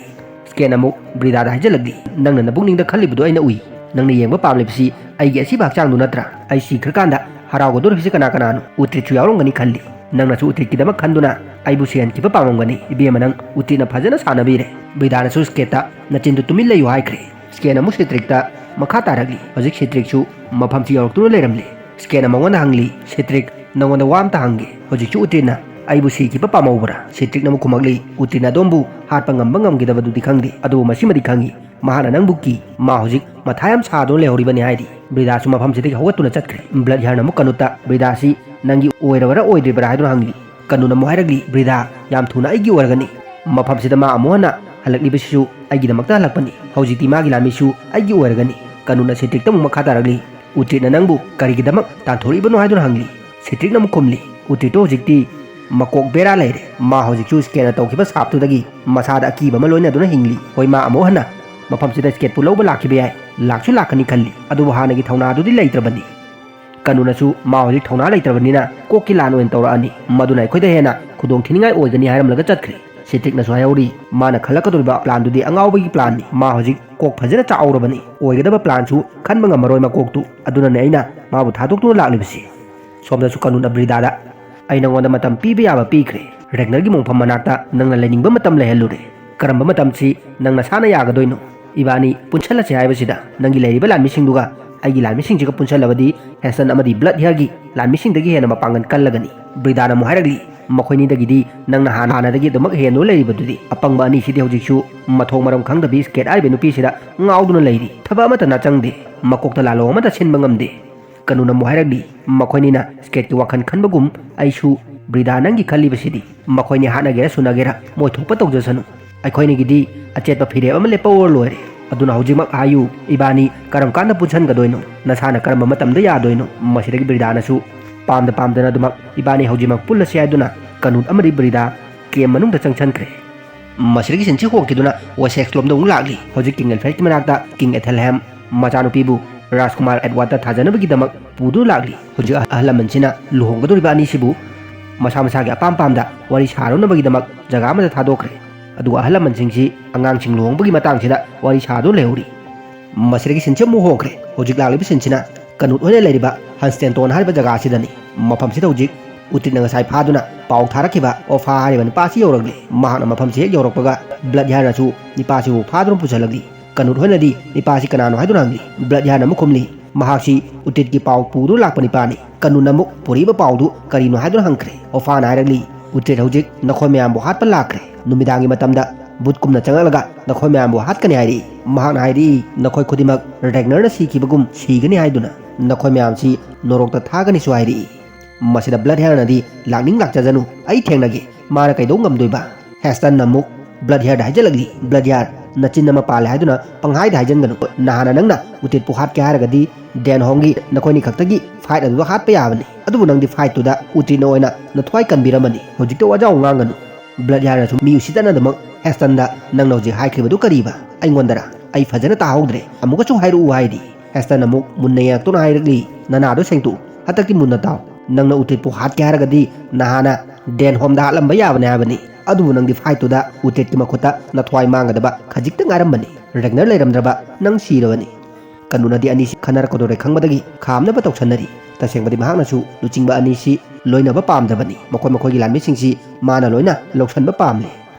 ꯁ꯭ꯀꯦꯠꯅ ꯑꯃꯨꯛ ꯕ꯭ꯔꯤꯗꯥꯗ ꯍꯥꯏꯖꯜꯂꯛꯂꯤ, "ꯅꯪꯅ ꯅꯕꯨꯛꯅꯤꯡꯗ ꯈꯜꯂꯤꯕꯗꯨ ꯑꯩꯅ ꯎꯏ꯫ ꯅꯪꯅ ꯌꯦꯡꯕ ꯄꯥꯝꯂꯤꯕꯁꯤ ꯑꯩꯒꯤ ꯑꯁꯤꯕ ꯍꯛꯆꯥꯡꯗꯨ ꯅꯠꯇ꯭ꯔꯥ? ꯑꯩ ꯁꯤꯈ꯭ꯔꯀꯥꯟꯗ ꯍꯔꯥꯎꯒꯗꯧꯔꯤꯕꯁꯤ ꯀꯅꯥ ꯀꯅꯥꯅꯣ? ꯎꯇ꯭ꯔꯤꯠꯁꯨ ꯌꯥꯎꯔꯝꯒꯅꯤ ꯈꯜꯂꯤ꯫ ꯅꯪꯅꯁꯨ ꯎꯇ꯭ꯔꯤꯠꯀꯤꯗꯃꯛ ꯈꯟꯗꯨꯅ ꯑꯩꯕꯨ ꯁꯦꯟꯈꯤꯕ ꯄꯥꯝꯃꯝꯒꯅꯤ꯫ ꯏꯕꯦꯝꯃ, ꯅꯪ ꯎꯇ꯭ꯔꯤꯠꯅ ꯐꯖꯅ ꯁꯥꯟꯅꯕꯤꯔꯦ꯫ ꯕ꯭ꯔꯤꯗꯥꯅꯁꯨ ꯁ꯭ꯀꯦꯠꯇ "ꯅꯆꯤꯟꯗꯨ ꯇꯨꯃꯤꯟ ꯂꯩꯌꯨ" ꯍꯥꯏꯈ꯭ꯔꯦ꯫ ꯁ꯭ꯀꯦꯠꯅ ꯑꯃꯨꯛ ꯁꯤꯇ꯭ꯔꯤꯛꯇ ꯃꯈꯥ ꯇꯥꯔꯛꯂꯤ꯫ ꯍꯧꯖꯤꯛ ꯁꯤꯇ꯭ꯔꯤꯛꯁꯨ ꯃꯐꯝꯁꯤ ꯌꯧꯔꯛꯇꯨꯅ ꯂꯩꯔꯝꯂꯦ꯫ ꯁ꯭ꯀꯦꯠꯅ ꯃꯉꯣꯟꯗ ꯍꯪꯂꯤ, "ꯁꯤꯇ꯭ꯔꯤꯛ, ꯅꯉꯣꯟꯗ ꯋꯥ ꯑꯝꯇ ꯍꯪꯒꯦ꯫ ꯍꯧꯖꯤꯛꯁꯨ ꯎꯇ꯭ꯔꯤꯠꯅ ꯑꯩꯕꯨ ꯁꯤꯈꯤꯕ ꯄꯥꯝꯍꯧꯕ꯭ꯔꯥ?" ꯁꯤꯇ꯭ꯔꯤꯛꯅ ꯑꯃꯨꯛ ꯈꯨꯝꯃꯛꯂꯤ, "ꯎꯇ꯭ꯔꯤꯠꯅ ꯑꯗꯣꯝꯕꯨ ꯍꯥꯠꯄ ꯉꯝꯕ ꯉꯝꯈꯤꯗꯕꯗꯨꯗꯤ ꯈꯪꯗꯦ, ꯑꯗꯨꯕꯨ ꯃꯁꯤꯃꯗꯤ ꯈꯪꯏ, ꯃꯍꯥꯛꯅ ꯅꯪꯕꯨ ꯀꯤ꯫ ꯃꯥ ꯍꯧꯖꯤꯛ ꯃꯊꯥ ꯌꯥꯝ ꯁꯥꯗꯨꯅ ꯂꯩꯍꯧꯔꯤꯕꯅꯤ" ꯍꯥꯏꯔꯤ꯫ ꯕ꯭ꯔꯤꯗꯥꯁꯨ ꯃꯐꯝꯁꯤꯗꯒꯤ ꯍꯧꯒꯠꯇꯨꯅ ꯆꯠꯈ꯭ꯔꯦ꯫ ꯕ꯭ꯂꯠ ꯍꯤꯌꯔꯅ ꯑꯃꯨꯛ ꯀꯅꯨꯠꯇ ꯕ꯭ꯔꯤꯗꯥꯁꯤ ꯅꯪꯒꯤ ꯑꯣꯏꯔꯕ꯭ꯔꯥ ꯑꯣꯏꯗ꯭ꯔꯤꯕ꯭ꯔꯥ ꯍꯥꯏꯗꯨꯅ ꯍꯪꯂꯤ꯫ ꯀꯅꯨꯠꯅ ꯑꯃꯨꯛ ꯍꯥꯏꯔꯛꯂꯤ, "ꯕ꯭ꯔꯤꯗꯥ, ꯌꯥꯝ ꯊꯨꯅ ꯑꯩꯒꯤ ꯑꯣꯏꯔꯒꯅꯤ꯫ ꯃꯐꯝꯁꯤꯗ ꯃꯥ ꯑꯃꯨꯛ ꯍꯟꯅ ꯍꯜꯂꯛꯂꯤꯕꯁꯤꯁꯨ ꯑꯩꯒꯤꯗꯃꯛꯇ ꯍꯜꯂꯛꯄꯅꯤ꯫ ꯍꯧꯖꯤꯛꯇꯤ ꯃꯥꯒꯤ ꯂꯥꯟꯃꯤꯁꯨ ꯑꯩꯒꯤ ꯑꯣꯏꯔꯒꯅꯤ"꯫ ꯀꯅꯨꯠꯅ ꯁꯤꯇ꯭ꯔꯤꯛꯇ ꯑꯃꯨꯛ ꯃꯈꯥ ꯇꯥꯔꯛꯂꯤ, "ꯎꯇ꯭ꯔꯤꯠꯅ ꯅꯪꯕꯨ ꯀꯔꯤꯒꯤꯗꯃꯛ ꯇꯥꯟꯊꯣꯔꯛꯏꯕꯅꯣ?" ꯍꯥꯏꯗꯨꯅ ꯍꯪꯂꯤ꯫ ꯁꯤꯇ꯭ꯔꯤꯛꯅ ꯑꯃꯨꯛ ꯈꯨꯝꯂꯤ, "ꯎꯇ꯭ꯔꯤꯠꯇꯣ ꯍꯧꯖꯤꯛꯇꯤ ꯃꯀꯣꯛ ꯕꯦꯔꯥ ꯂꯩꯔꯦ꯫ ꯃꯥ ꯍꯧꯖꯤꯛꯁꯨ ꯁ꯭ꯀꯦꯠꯅ ꯇꯧꯈꯤꯕ ꯁꯥꯞꯇꯨꯗꯒꯤ ꯃꯁꯥꯗ ꯑꯀꯤꯕ ꯑꯃ ꯂꯣꯏꯅꯗꯨꯅ ꯍꯤꯡꯂꯤ꯫ ꯍꯣꯏ, ꯃꯥ ꯑꯃꯨꯛ ꯍꯟꯅ ꯃꯐꯝꯁꯤꯗ ꯁ꯭ꯀꯦꯠꯄꯨ ꯂꯧꯕ ꯂꯥꯛꯈꯤꯕ ꯌꯥꯏ, ꯂꯥꯛꯁꯨ ꯂꯥꯛꯀꯅꯤ ꯈꯜꯂꯤ, ꯑꯗꯨꯕꯨ ꯍꯥꯟꯅꯒꯤ ꯊꯧꯅꯥꯗꯨꯗꯤ ꯂꯩꯇ꯭ꯔꯕꯅꯤ"꯫ ꯀꯅꯨꯠꯅꯁꯨ, "ꯃꯥ ꯍꯧꯖꯤꯛ ꯊꯧꯅꯥ ꯂꯩꯇ꯭ꯔꯕꯅꯤꯅ ꯀꯣꯛꯀꯤ ꯂꯥꯟ ꯑꯣꯏꯅ ꯇꯧꯔꯛꯑꯅꯤ, ꯃꯗꯨꯅ ꯑꯩꯈꯣꯏꯗ ꯍꯦꯟꯅ ꯈꯨꯗꯣꯡ ꯊꯤꯅꯤꯡꯉꯥꯏ ꯑꯣꯏꯒꯅꯤ" ꯍꯥꯏꯔꯝꯂꯒ ꯆꯠꯈ꯭ꯔꯦ꯫ ꯁꯤꯇ꯭ꯔꯤꯛꯅꯁꯨ ꯍꯥꯏꯍꯧꯔꯤ, "ꯃꯥꯅ ꯈꯜꯂꯛꯀꯗꯧꯔꯤꯕ ꯄ꯭ꯂꯥꯟꯗꯨꯗꯤ ꯑꯉꯥꯎꯕꯒꯤ ꯄ꯭ꯂꯥꯟꯅꯤ꯫ ꯃꯥ ꯍꯧꯖꯤꯛ ꯀꯣꯛ ꯐꯖꯅ ꯆꯥꯛꯍꯧꯔꯕꯅꯤ꯫ ꯑꯣꯏꯒꯗꯕ ꯄ꯭ꯂꯥꯟꯁꯨ ꯈꯟꯕ ꯉꯝꯃꯔꯣꯏ ꯃꯀꯣꯛꯇꯨ꯫ ꯑꯗꯨꯅꯅꯦ ꯑꯩꯅ ꯃꯥꯕꯨ ꯊꯥꯗꯣꯛꯇꯨꯅ ꯂꯥꯛꯂꯤꯕꯁꯤ"꯫ ꯁꯣꯝꯗꯁꯨ ꯀꯅꯨꯠꯅ ꯕ꯭ꯔꯤꯗꯥꯗ, "ꯑꯩ ꯅꯉꯣꯟꯗ ꯃꯇꯝ ꯄꯤꯕ ꯌꯥꯕ ꯄꯤꯈ꯭ꯔꯦ꯫ ꯔꯦꯒꯅꯔꯒꯤ ꯃꯣꯡꯐꯝ ꯃꯅꯥꯛꯇ ꯅꯪꯅ ꯂꯩꯅꯤꯡꯕ ꯃꯇꯝ ꯂꯩꯍꯜꯂꯨꯔꯦ꯫ ꯀꯔꯝꯕ ꯃꯇꯝꯁꯤ ꯅꯪ ꯅꯁꯥꯅ ꯌꯥꯒꯗꯣꯏꯅꯣ? ꯏꯕꯥꯅꯤ ꯄꯨꯟꯁꯜꯂꯁꯦ ꯍꯥꯏꯕꯁꯤꯗ ꯅꯪꯒꯤ ꯂꯩꯔꯤꯕ ꯂꯥꯟꯃꯤꯁꯤꯡꯗꯨꯒ ꯑꯩꯒꯤ ꯂꯥꯟꯃꯤꯁꯤꯡꯁꯤꯒ ꯄꯨꯟꯁꯜꯂꯕꯗꯤ ꯍꯦꯁꯟ ꯑꯃꯗꯤ ꯕ꯭ꯂꯠ ꯍꯤꯌꯔꯒꯤ ꯂꯥꯟꯃꯤꯁꯤꯡꯗꯒꯤ ꯍꯦꯟꯅ ꯃꯄꯥꯡꯒꯜ ꯀꯜꯂꯒꯅꯤ"꯫ ꯕ꯭ꯔꯤꯗꯥꯅ ꯑꯃꯨꯛ ꯍꯥꯏꯔꯛꯂꯤ, "ꯃꯈꯣꯏꯅꯤꯗꯒꯤꯗꯤ ꯅꯪꯅ ꯍꯥꯟꯅ ꯍꯥꯟꯅꯗꯒꯤ ꯑꯗꯨꯃꯛ ꯍꯦꯟꯗꯨꯅ ꯂꯩꯔꯤꯕꯗꯨꯗꯤ꯫ ꯑꯄꯪꯕ ꯑꯅꯤꯁꯤꯗꯤ ꯍꯧꯖꯤꯛꯁꯨ ꯃꯊꯣꯡ ꯃꯔꯝ ꯈꯪꯗꯕꯤ ꯁ꯭ꯀꯦꯠ ꯍꯥꯏꯔꯤꯕ ꯅꯨꯄꯤꯁꯤꯗ ꯉꯥꯎꯗꯨꯅ ꯂꯩꯔꯤ꯫ ꯊꯕꯛ ꯑꯃꯠꯇ ꯅꯥꯆꯪꯗꯦ, ꯃꯀꯣꯛꯇ ꯂꯥꯜꯂꯣꯡ ꯑꯃꯠꯇ ꯁꯤꯟꯕ ꯉꯝꯗꯦ"꯫ ꯀꯅꯨꯅ ꯑꯃꯨꯛ ꯍꯥꯏꯔꯛꯂꯤ, "ꯃꯈꯣꯏꯅꯤꯅ ꯁ꯭ꯀꯦꯠꯀꯤ ꯋꯥꯈꯜ ꯈꯟꯕꯒꯨꯝ ꯑꯩꯁꯨ ꯕ꯭ꯔꯤꯗꯥ ꯅꯪꯒꯤ ꯈꯜꯂꯤꯕꯁꯤꯗꯤ꯫ ꯃꯈꯣꯏꯅꯤ ꯍꯥꯠꯅꯒꯦꯔꯥ ꯁꯨꯅꯒꯦꯔꯥ ꯃꯣꯏ ꯊꯣꯛꯄ ꯇꯧꯖꯁꯅꯨ꯫ ꯑꯩꯈꯣꯏꯅꯤꯒꯤꯗꯤ ꯑꯆꯦꯠꯄ ꯐꯤꯔꯦꯞ ꯑꯃ ꯂꯦꯞꯄꯧꯔ ꯂꯣꯏꯔꯦ꯫ ꯑꯗꯨꯅ ꯍꯧꯖꯤꯛꯃꯛ ꯍꯥꯏꯌꯨ, ꯏꯕꯥꯅꯤ ꯀꯔꯝ ꯀꯥꯟꯗ ꯄꯨꯟꯁꯟꯒꯗꯣꯏꯅꯣ? ꯅꯁꯥꯅ ꯀꯔꯝꯕ ꯃꯇꯝꯗ ꯌꯥꯗꯣꯏꯅꯣ?" ꯃꯁꯤꯗꯒꯤ ꯕ꯭ꯔꯤꯗꯥꯅꯁꯨ ꯄꯥꯝꯗ ꯄꯥꯝꯗꯅ ꯑꯗꯨꯃꯛ ꯏꯕꯥꯅꯤ ꯍꯧꯖꯤꯛꯃꯛ ꯄꯨꯜꯂꯁꯤ ꯍꯥꯏꯗꯨꯅ ꯀꯅꯨꯠ ꯑꯃꯗꯤ ꯕ꯭ꯔꯤꯗꯥ ꯀꯦꯝ ꯃꯅꯨꯡꯗ ꯆꯪꯁꯟꯈ꯭ꯔꯦ꯫ ꯃꯁꯤꯗꯒꯤ ꯁꯤꯟꯁꯤ ꯍꯣꯡꯈꯤꯗꯨꯅ ꯋꯦꯁꯦꯛꯁ ꯂꯣꯝꯗ ꯑꯃꯨꯛ ꯂꯥꯛꯂꯤ꯫ ꯍꯧꯖꯤꯛ ꯀꯤꯡ ꯑꯦꯜꯐ꯭ꯔꯦꯗꯀꯤ ꯃꯅꯥꯛꯇ ꯀꯤꯡ ꯑꯦꯊꯦꯜꯍꯦꯝ ꯃꯆꯥꯅꯨꯄꯤꯕꯨ ꯔꯥꯖꯀꯨꯃꯥꯔ ꯑꯦꯗꯋꯥꯔꯗꯇ ꯊꯥꯖꯅꯕꯒꯤꯗꯃꯛ ꯄꯨꯗꯨꯅ ꯂꯥꯛꯂꯤ꯫ ꯍꯧꯖꯤꯛ ꯑꯍꯜ ꯂꯃꯟꯁꯤꯅ ꯂꯨꯍꯣꯡꯒꯗꯧꯔꯤꯕ ꯑꯅꯤꯁꯤꯕꯨ ꯃꯁꯥ ꯃꯁꯥꯒꯤ ꯑꯄꯥꯝ ꯄꯥꯝꯗ ꯋꯥꯔꯤ ꯁꯥꯔꯨꯅꯕꯒꯤꯗꯃꯛ ꯖꯒꯥ ꯑꯃꯗ ꯊꯥꯗꯣꯛꯈ꯭ꯔꯦ꯫ ꯑꯗꯨꯒ ꯑꯍꯜ ꯂꯃꯟꯁꯤꯡꯁꯤ ꯑꯉꯥꯡꯁꯤꯡ ꯂꯨꯍꯣꯡꯕꯒꯤ ꯃꯇꯥꯡꯁꯤꯗ ꯋꯥꯔꯤ ꯁꯥꯗꯨꯅ ꯂꯩꯍꯧꯔꯤ꯫ ꯃꯁꯤꯗꯒꯤ ꯁꯤꯟꯁꯤ ꯑꯃꯨꯛ ꯍꯣꯡꯈ꯭ꯔꯦ꯫ ꯍꯧꯖꯤꯛ ꯂꯥꯛꯂꯤꯕ ꯁꯤꯟꯁꯤꯅ ꯀꯅꯨꯠ ꯍꯣꯏꯅ ꯂꯩꯔꯤꯕ ꯍꯟꯁꯇꯦꯟꯇꯣꯟ ꯍꯥꯏꯔꯤꯕ ꯖꯒꯥ ꯑꯁꯤꯗꯅꯤ꯫ ꯃꯐꯝꯁꯤꯗ ꯍꯧꯖꯤꯛ ꯎꯇꯤꯠꯅ ꯉꯁꯥꯏ ꯐꯥꯗꯨꯅ ꯄꯥꯎ ꯊꯥꯔꯛꯈꯤꯕ ꯑꯣꯐꯥ ꯍꯥꯏꯔꯤꯕ ꯅꯨꯄꯥꯁꯤ ꯌꯧꯔꯛꯂꯤ꯫ ꯃꯍꯥꯛꯅ ꯃꯐꯝꯁꯤ ꯍꯦꯛ ꯌꯧꯔꯛꯄꯒ ꯕ꯭ꯂꯠ ꯍꯤꯌꯥꯔꯅꯁꯨ ꯅꯤꯄꯥꯁꯤꯕꯨ ꯐꯥꯗꯨꯅ ꯄꯨꯁꯤꯜꯂꯛꯂꯤ꯫ ꯀꯅꯨꯠ ꯍꯣꯏꯅꯗꯤ ꯅꯤꯄꯥꯁꯤ ꯀꯅꯥꯅꯣ ꯍꯥꯏꯗꯨꯅ ꯍꯪꯂꯤ꯫ ꯕ꯭ꯂꯠ ꯍꯤꯌꯥꯔꯅ ꯑꯃꯨꯛ ꯈꯨꯝꯂꯤ, ꯃꯍꯥꯛꯁꯤ ꯎꯇꯤꯠꯀꯤ ꯄꯥꯎ ꯄꯨꯗꯨꯅ ꯂꯥꯛꯄ ꯅꯤꯄꯥꯅꯤ꯫ ꯀꯅꯨꯠꯅ ꯑꯃꯨꯛ ꯄꯨꯔꯛꯏꯕ ꯄꯥꯎꯗꯨ ꯀꯔꯤꯅꯣ ꯍꯥꯏꯗꯨꯅ ꯍꯪꯈ꯭ꯔꯦ꯫ ꯑꯣꯐꯥꯅ ꯍꯥꯏꯔꯛꯂꯤ, ꯎꯇꯤꯠ ꯍꯧꯖꯤꯛ ꯅꯈꯣꯏ ꯃꯌꯥꯝꯕꯨ ꯍꯥꯠꯄ ꯂꯥꯛꯈ꯭ꯔꯦ꯫ ꯅꯨꯃꯤꯗꯥꯡꯒꯤ ꯃꯇꯝꯗ ꯕꯨꯠꯀꯨꯝꯅ ꯆꯪꯂꯛꯂꯒ ꯅꯈꯣꯏ ꯃꯌꯥꯝꯕꯨ ꯍꯥꯠꯀꯅꯤ ꯍꯥꯏꯔꯛꯏ꯫ ꯃꯍꯥꯛꯅ ꯍꯥꯏꯔꯛꯏ, ꯅꯈꯣꯏ ꯈꯨꯗꯤꯡꯃꯛ ꯔꯦꯒꯅꯔꯅ ꯁꯤꯈꯤꯕꯒꯨꯝ ꯁꯤꯒꯅꯤ ꯍꯥꯏꯗꯨꯅ꯫ ꯅꯈꯣꯏ ꯃꯌꯥꯝꯁꯤ ꯅꯣꯔꯣꯛꯇ ꯊꯥꯒꯅꯤꯁꯨ ꯍꯥꯏꯔꯛꯏ꯫ ꯃꯁꯤꯗ ꯕ꯭ꯂꯠ ꯍꯤꯌꯥꯔꯅꯗꯤ ꯂꯥꯛꯅꯤꯡ ꯂꯥꯛꯆꯖꯅꯨ, ꯑꯩ ꯊꯦꯡꯅꯒꯦ, ꯃꯥꯅ ꯀꯩꯗꯧ ꯉꯝꯗꯣꯏꯕ? ꯍꯦꯁꯇꯟꯅ ꯑꯃꯨꯛ ꯕ꯭ꯂꯠ ꯍꯤꯌꯥꯔꯗ ꯍꯥꯏꯖꯜꯂꯛꯂꯤ, ꯕ꯭ꯂꯠ ꯍꯤꯌꯥꯔ, ꯅꯆꯤꯟ ꯑꯃ ꯄꯥꯜꯂꯦ ꯍꯥꯏꯗꯨꯅ ꯄꯪꯍꯥꯏꯗ ꯍꯥꯏꯖꯟꯒꯅꯨ꯫ ꯅꯍꯥꯟꯅ ꯅꯪꯅ ꯎꯇꯤꯠꯄꯨ ꯍꯥꯠꯀꯦ ꯍꯥꯏꯔꯒꯗꯤ ꯗꯦꯟ ꯍꯣꯝꯒꯤ ꯅꯈꯣꯏꯅꯤ ꯈꯛꯇꯒꯤ ꯐꯥꯏꯠ ꯑꯗꯨꯗ ꯍꯥꯠꯄ ꯌꯥꯕꯅꯤ꯫ ꯑꯗꯨꯕꯨ ꯅꯪꯗꯤ ꯐꯥꯏꯠꯇꯨꯗ ꯎꯇꯤꯠꯅ ꯑꯣꯏꯅ ꯅꯊ꯭ꯋꯥꯏ ꯀꯟꯕꯤꯔꯝꯃꯅꯤ꯫ ꯍꯧꯖꯤꯛꯇ ꯋꯥꯖꯥꯎ ꯉꯥꯡꯒꯅꯨ꯫ ꯕ꯭ꯂꯠ ꯍꯤꯌꯥꯔꯅꯁꯨ ꯃꯤ ꯎꯁꯤꯠꯇꯅꯗꯃꯛ ꯍꯦꯁꯇꯟꯗ, ꯅꯪꯅ ꯍꯧꯖꯤꯛ ꯍꯥꯏꯈ꯭ꯔꯤꯕꯗꯨ ꯀꯔꯤꯕ? ꯑꯩꯉꯣꯟꯗꯔ? ꯑꯩ ꯐꯖꯅ ꯇꯥꯍꯧꯗ꯭ꯔꯦ꯫ ꯑꯃꯨꯛꯀꯁꯨ ꯍꯥꯏꯔꯛꯎ ꯍꯥꯏꯔꯤ꯫ ꯍꯦꯁꯇꯟ ꯑꯃꯨꯛ ꯃꯨꯟꯅ ꯌꯦꯡꯉꯛꯇꯨꯅ ꯍꯥꯏꯔꯛꯂꯤ, ꯅꯅꯥꯗꯣ ꯁꯦꯡꯇꯣꯛꯎ꯫ ꯍꯟꯗꯛꯇꯤ ꯃꯨꯟꯅ ꯇꯥꯎ꯫ ꯅꯪꯅ ꯎꯇꯤꯠꯄꯨ ꯍꯥꯠꯀꯦ ꯍꯥꯏꯔꯒꯗꯤ ꯅꯍꯥꯟꯅ ꯗꯦꯟ ꯍꯣꯝꯗ ꯍꯥꯠꯂꯝꯕ ꯌꯥꯕꯅꯦ ꯍꯥꯏꯕꯅꯤ꯫ ꯑꯗꯨꯕꯨ ꯅꯪꯗꯤ ꯐꯥꯏꯠꯇꯨꯗ ꯎꯇꯤꯠꯀꯤ ꯃꯈꯨꯠꯇ ꯅꯊ꯭ꯋꯥꯏ ꯃꯥꯡꯒꯗꯕ ꯈꯖꯤꯛꯇ ꯉꯥꯏꯔꯝꯕꯅꯤ꯫ ꯔꯦꯒꯅꯔ ꯂꯩꯔꯝꯗ꯭ꯔꯕ ꯅꯪ ꯁꯤꯔꯕꯅꯤ꯫ ꯀꯅꯨꯅꯗꯤ ꯑꯅꯤꯁꯤ ꯈꯟꯅꯔꯛꯀꯗꯧꯔꯦ ꯈꯪꯕꯗꯒꯤ ꯈꯥꯝꯅꯕ ꯇꯧꯁꯟꯅꯔꯤ꯫ ꯇꯁꯦꯡꯕꯗꯤ ꯃꯍꯥꯛꯅꯁꯨ ꯂꯨꯆꯤꯡꯕ ꯑꯅꯤꯁꯤ ꯂꯣꯏꯅꯕ ꯄꯥꯝꯗꯕꯅꯤ꯫ ꯃꯈꯣꯏ ꯃꯈꯣꯏꯒꯤ ꯂꯥꯟꯃꯤꯁꯤꯡꯁꯤ ꯃꯥꯅ ꯂꯣꯏꯅ ꯂꯧꯁꯟꯕ ꯄꯥꯝꯂꯤ꯫